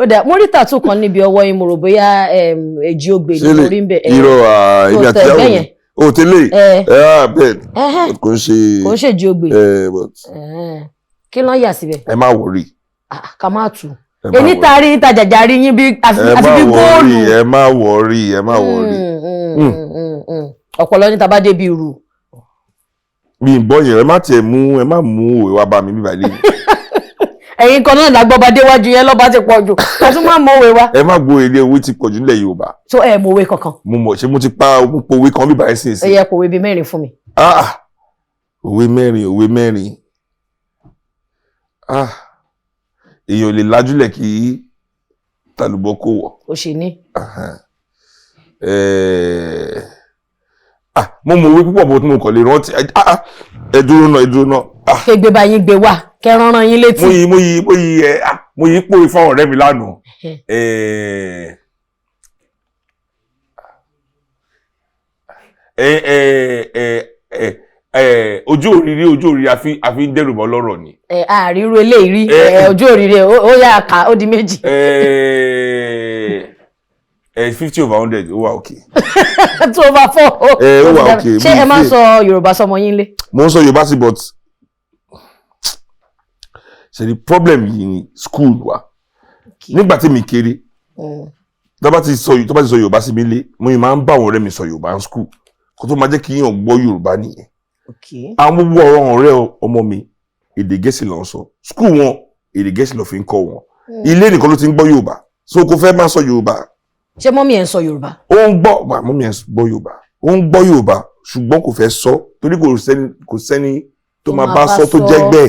Ó dà, mo rí tattoo kan níbi ọwọ́ yín, mo rò bóyá èjì ogbè ní Ṣé lè- orí ń bẹ̀. Irọ́, ah, èmi Tó àti tẹ ìyàwó ẹgbẹ́ mi yẹn. ò tẹ́lẹ̀. Ẹ. Ẹ bẹ́ẹ̀. Kò ń ṣe. Kò ń ṣe èjì ogbè. Ẹ but Kí ló ń yà síbẹ̀? Ẹ má worry. Ah, ká má tù. Ẹ má Èní worry. ta rí ta jàjà rí yín bí àfi Ẹ àfi má bí worry. góòlù. Ẹ má worry, ẹ má worry. Ọ̀pọ̀lọ́ ní ta bá débi irú. Mi ì gbọ́ yẹn. Ẹ má tiẹ̀ mú, ẹ má mú òwe wá bá mi bíbá ilé. Ẹ̀yin kan náà lágbọ́ba déwájú yẹn, lọ́ba ti pọ̀ jù, ẹ tún máa mọ òwe wa. Ẹ má gbọ́ ilé, owó ti pọ̀ jù nílẹ̀ Yorùbá. So ẹ mọ òwe kankan? Mo mọ̀, ṣé mo ti pa, mo po òwe kan bíbá ẹ̀ sìn Ẹ sí. yẹ kòwe bíi mẹ́rin fún mi. Ah, òwe mẹ́rin, òwe mẹ́rin. Ah, èèyàn ò lè lajúlẹ̀ kí tàlùbọ̀ kó wọ̀. Ó ṣe ní. Ahan. Ah, mo mọ òwe púpọ̀ bó tí mo kàn lè rántí. Ah, ah, ẹ dúró náà, ẹ dúró náà. Ah, Kégbé bá yín gbé wá, kẹrànràn yín létí. Mo yí ẹ, ah, mo yí pòwe fáwọn ọ̀rẹ́ mi lánàá. Ẹ ẹ ẹ ẹ ẹ ojú òrìrì, ojú òrìrì, àfi ń dẹ́rù bọ́ lọ́rọ̀ ni. Ẹ àríru eléyìí rí. Ẹ. Ẹ ojú òrìrì, ó yà ká, ó di méjì. Ẹ 50/100, ó wà òkè. 2/4. Ẹ, ó wà okay. Ṣé Mi ẹ máa ń feel. sọ Yorùbá sọmọ yín lé? Mo ń sọ Yorùbá sí, but ṣe the problem yìí ni school wa. Nígbà tí mi kéré, tó bá ti sọ Yorùbá sí mi lé, mo yìí máa ń bá àwọn ọ̀rẹ́ mi sọ Yorùbá ní school, kó tó máa jẹ́ kí yíyan gbọ́ Yorùbá nìyẹn. Àwọn gbogbo ọ̀rọ̀ ọ̀rẹ́ ọmọ mi, èdè Gẹ̀ẹ́sì ló ń sọ. School wọn, èdè Gẹ̀ẹ́sì ló fi ń kọ́ wọn. Ilé nìkan ló ti ń gbọ́ Yorùbá, so kò fẹ́ máa sọ Yorùbá. Ṣé mummy ẹ̀ ń sọ Yorùbá? Ó ń gbọ́ wà, mummy ẹ̀ ń gbọ́ Yorùbá, ó ń gbọ́ Yorùbá, ṣùgbọ́n kò fẹ́ sọ torí kò sẹ́ni tó máa bá sọ tó jẹ́ gbẹ́.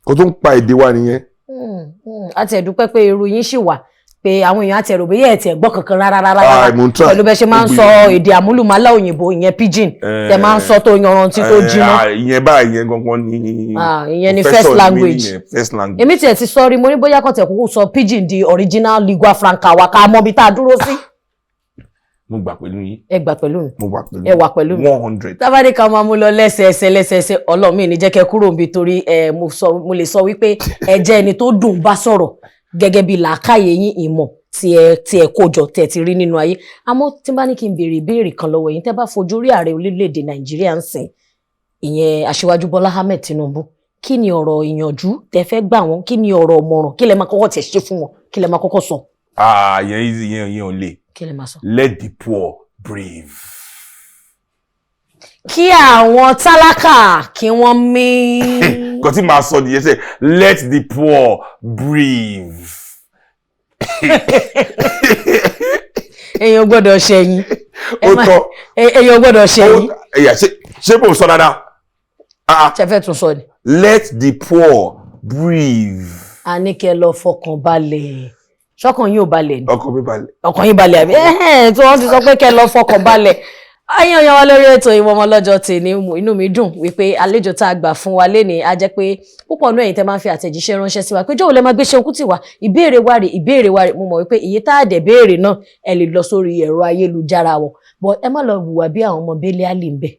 Kó tó ń pa èdè wa nìyẹn. Àti ẹ̀dúpẹ́ pé irú yín ṣì wà, pé àwọn èèyàn àti ẹ̀rọ bóyá ẹ̀ tiẹ̀ gbọ́ kankan rárá rárá Ah, rárá mo ń try. pẹ̀lú bẹ́ẹ̀ ṣe máa ń sọ èdè àmúlùmálà òyìnbó, ìyẹn pidgin, tẹ máa ń sọ tó yanrantí, tó jiná. Ah, ìyẹn báyìí, ìyẹn gangan ni. Ah, ìyẹn ni professor first mi language. nìyẹn, first language. Èmi tiẹ̀ ti sọ rí, mo ní bóyá kàn tẹ̀ kúkú sọ pidgin di original lingua franca wa, ká mọ ibi tá a dúró sí. Mo gbà pẹ̀lú yín. Ẹ gbà pẹ̀lú mi. Mo wà pẹ̀lú. Ẹ wà pẹ̀lú mi. 100. Tábàdé ká máa mú lọ lẹ́sẹẹsẹ lẹ́sẹẹsẹ, Ọlọ́run mi ní jẹ́ kẹ́ kúrò níbi, torí ẹ mo sọ, mo lè sọ wípé ẹ jẹ́ ẹni tó dùn bá sọ̀rọ̀ gẹ́gẹ́ bí làákàyè yín, ìmọ̀ tí ẹ kó jọ, tí ẹ ti rí nínú ayé. Àmọ́ tí n bá ní kí n béèrè ìbéèrè kan lọ́wọ́ yín, tẹ́ bá fojú rí ààrẹ orílẹ̀-èdè Nàìjíríà ń sìn, ìyẹn Aṣíwájú Bọ́lá Ahmed Tinubu, kí ni ọ̀rọ̀ ìyànjú tẹ́ fẹ́ gbà wọ́n? Kí ni ọ̀rọ̀ ọ̀mọ̀ràn? Kí lẹ máa kọ́kọ́ tẹ̀ ṣe fún wọn? Kí lẹ máa kọ́kọ́ sọ? Ah, ìyẹn easy, ìyẹn ò le. Kí lẹ máa sọ? Let the poor breathe. Kí àwọn tálákà kí wọ́n mí. Nǹkan tí màá sọ nìyẹn, sẹ let the poor breathe. Èèyàn gbọ́dọ̀ ṣẹ̀yìn. Ó tọ́. Èèyàn gbọ́dọ̀ ṣẹ̀yìn. Ẹ̀yà, ṣé kò sọ dáadáa? Ah, Ṣe fẹ́ tún sọ ni? Let the poor breathe. A ní kẹ́ lọ fọkàn balẹ̀. Ṣọkàn yín ò balẹ̀ ni? Ọkàn mi balẹ̀. Ọkàn yín balẹ̀ àbí? Ẹ̀hẹ́n, tí wọ́n ti sọ pé kẹ́ lọ fọkàn balẹ̀. Ayé ọyàn wa lórí ètò Ìwọ Ọmọ lọ́jọ́ tèmi, inú mi dùn wípé àlejò tá a gbà fún wa lénìí, á jẹ́ pé púpọ̀ náà ẹ̀yin tẹ́ máa ń fi àtẹ̀jíṣẹ́ ránṣẹ́ sí wa pé jọ̀wọ́ lẹ máa gbé Ṣeun Kútì wá, ìbéèrè wa rè, ìbéèrè wa rè. Mo mọ̀ wípé iye tá a dẹ̀ béèrè náà, ẹ lè lọ sórí ẹ̀rọ ayélujára wọn, but ẹ má lọ hùwà bí àwọn ọmọ Bẹ́lẹ̀ Àlì ń bẹ̀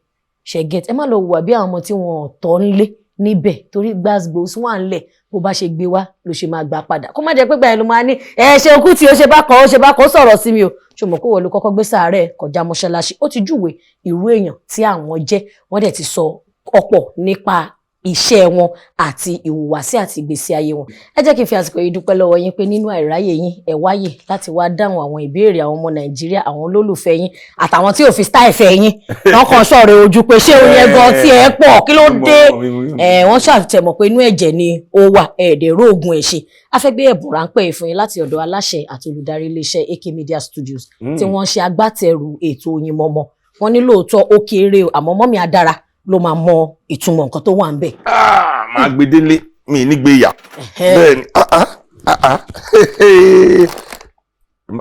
ṣe get, ẹ má lọ hùwà bí àwọn ọmọ tí wọn ò tọ́ ń lé níbẹ̀, torí gbàgbó wà ń lẹ̀. Bó bá ṣe gbé wá ló ṣe máa gbà padà. Kó má jẹ́ pé gbà yẹn ló máa ní ẹ Ṣeun Kútì, ó ṣe bákan, ó ṣe bákan, ó sọ̀rọ̀ sí mi o. Ṣùgbọ́n kó wọ́n ló kọ́kọ́ gbé sàárẹ̀ kọjá mọ́ṣáláṣí. Ó ti júwe irú èèyàn tí àwọn jẹ́, wọ́n dẹ̀ ti sọ ọ̀pọ̀ nípa iṣẹ́ wọn àti ìhùwàsí àti ìgbésí ayé wọn. Ẹ jẹ́ kí n fi àsìkò yìí dúpẹ́ lọ́wọ́ yín pé nínú àìráyè yín, ẹ wáyè láti wá dáhùn àwọn ìbéèrè àwọn ọmọ Nàìjíríà, àwọn olólùfẹ́ yín àtàwọn tí ò fi style fẹ́ yín, wọ́n kàn sọ̀rọ̀ ojú pé ṣé òun yẹn gan tí ẹ pọ̀, kí ló dé? Ẹ wọ́n ṣàtẹ̀mọ̀ pé inú ẹ̀jẹ̀ ni ó wà, ẹ̀ẹ́dẹ̀ róògùn ẹ̀ ṣe. A fẹ́ gbé ẹ̀bùn ráńpẹ́ fún yín láti ọ̀dọ̀ aláṣẹ àti olùdarí iléeṣẹ́ AK Media Studios tí wọ́n ṣe agbátẹrù ètò Oyinmomo. Wọ́n ní lóòótọ́ ó kéré o, àmọ́ mummy adára ló máa mọ ìtumọ̀ nǹkan tó wà ń bẹ̀. Ah, máa gbé délé mi ní gbé yà. Bẹ́ẹ̀ ni, ah ah ah ah,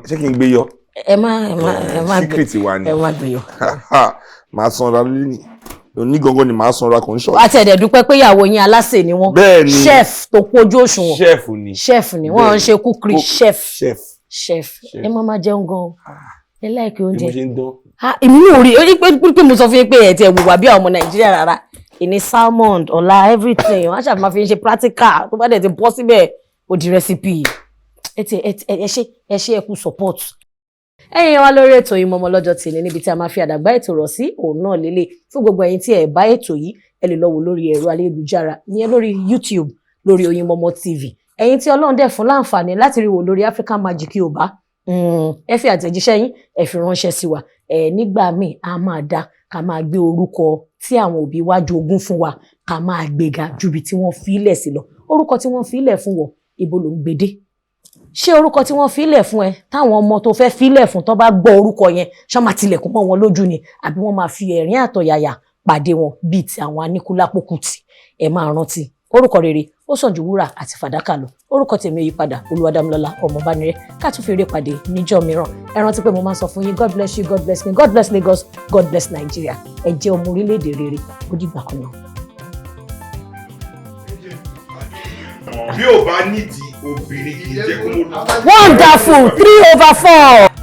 ṣé kí n gbé yọ? Ẹ má gbé. Secret wa ni. Ẹ má gbé yọ. Màá sanra lónìí, òní gangan ni màá sanra, kò ń ṣọ. Àti ẹ̀dẹ̀ dúpẹ́ pé ìyàwó yín alásè ni wọ́n. Bẹ́ẹ̀ ni. Chef tó pójú òṣùwọ̀n. Chef ni. Chef ni wọ́n, ń ṣe cookery chef. Chef. Chef. Chef. Ẹ má máa jẹun gan o, ẹ like Bí mo oúnjẹ. ṣe ń dán. Ah, èmi náà rí i pé mo sọ fún yín pé ẹ ti ẹ̀ wùwà bí àwọn ọmọ Nàìjíríà rárá. Ìní salmon ọ̀la everything, wọ́n á ṣàfihàn fi ń ṣe practical, tó bá dẹ̀ ti bọ́ síbẹ̀, ó di recipe. Ẹ ti ẹ ẹ ṣe, ẹ ṣe, ẹ kú support. Ẹ̀yin wa lórí ètò Oyinmomo lọ́jọ́ tèmi, níbi tí a máa fi àdàgbà ètò rọ̀ sí òun náà lélẹ̀. Fún gbogbo ẹ̀yin tí ẹ bá ètò yìí, ẹ lè lọ wò lórí ẹ̀rọ ayélujára, ìyẹn lórí YouTube, lórí Oyinmomo TV. Ẹ̀yin tí Ọlọ́run dẹ̀ fún láǹfààní láti rí wò lórí African Magic Yorùbá, ẹ fi àtẹ̀jíṣẹ́ yín, ẹ fi ránṣẹ́ sí wa. Ẹ nígbà míì, a máa da ká máa gbé orúkọ tí àwọn òbí wa jogún fún wa, ká máa gbéga ju ibi tí wọ́n fi lẹ̀ sí lọ. Orúkọ tí wọ́n fi lẹ̀ fún wọ, ibo ló ń gbédé? Ṣé orúkọ tí wọ́n fi lẹ̀ fún ẹ, táwọn ọmọ tó fẹ́ fi lẹ̀ fún, tó bá gbọ́ orúkọ yẹn, ṣọ́ máa tilẹ̀kùn mọ́ wọn lójú ni, àbí wọ́n máa fi ẹ̀rín àtọ̀yàyà pàdé wọn bíi ti àwọn Aníkúlápó Kútì? Ẹ máa rántí, orúkọ rere ó sàn ju wúrà àti fàdákà lọ. Orúkọ tèmi ò yí padà, Olúwadámilọ́lá Ọmọbánirẹ́. Ká tún fi eré pàdé níjọ́ mìíràn. Ẹ rántí pé mo máa ń sọ fún yín, God bless you, God bless me, God bless Lagos, God bless Nigeria. Ẹ jẹ́ ọmọ orílẹ̀-èdè rere. Ó dìgbà kan náà. Bí ò bá nídìí, obìnrin kì í jẹ́ kó mọ́. Wonderful, 3/4.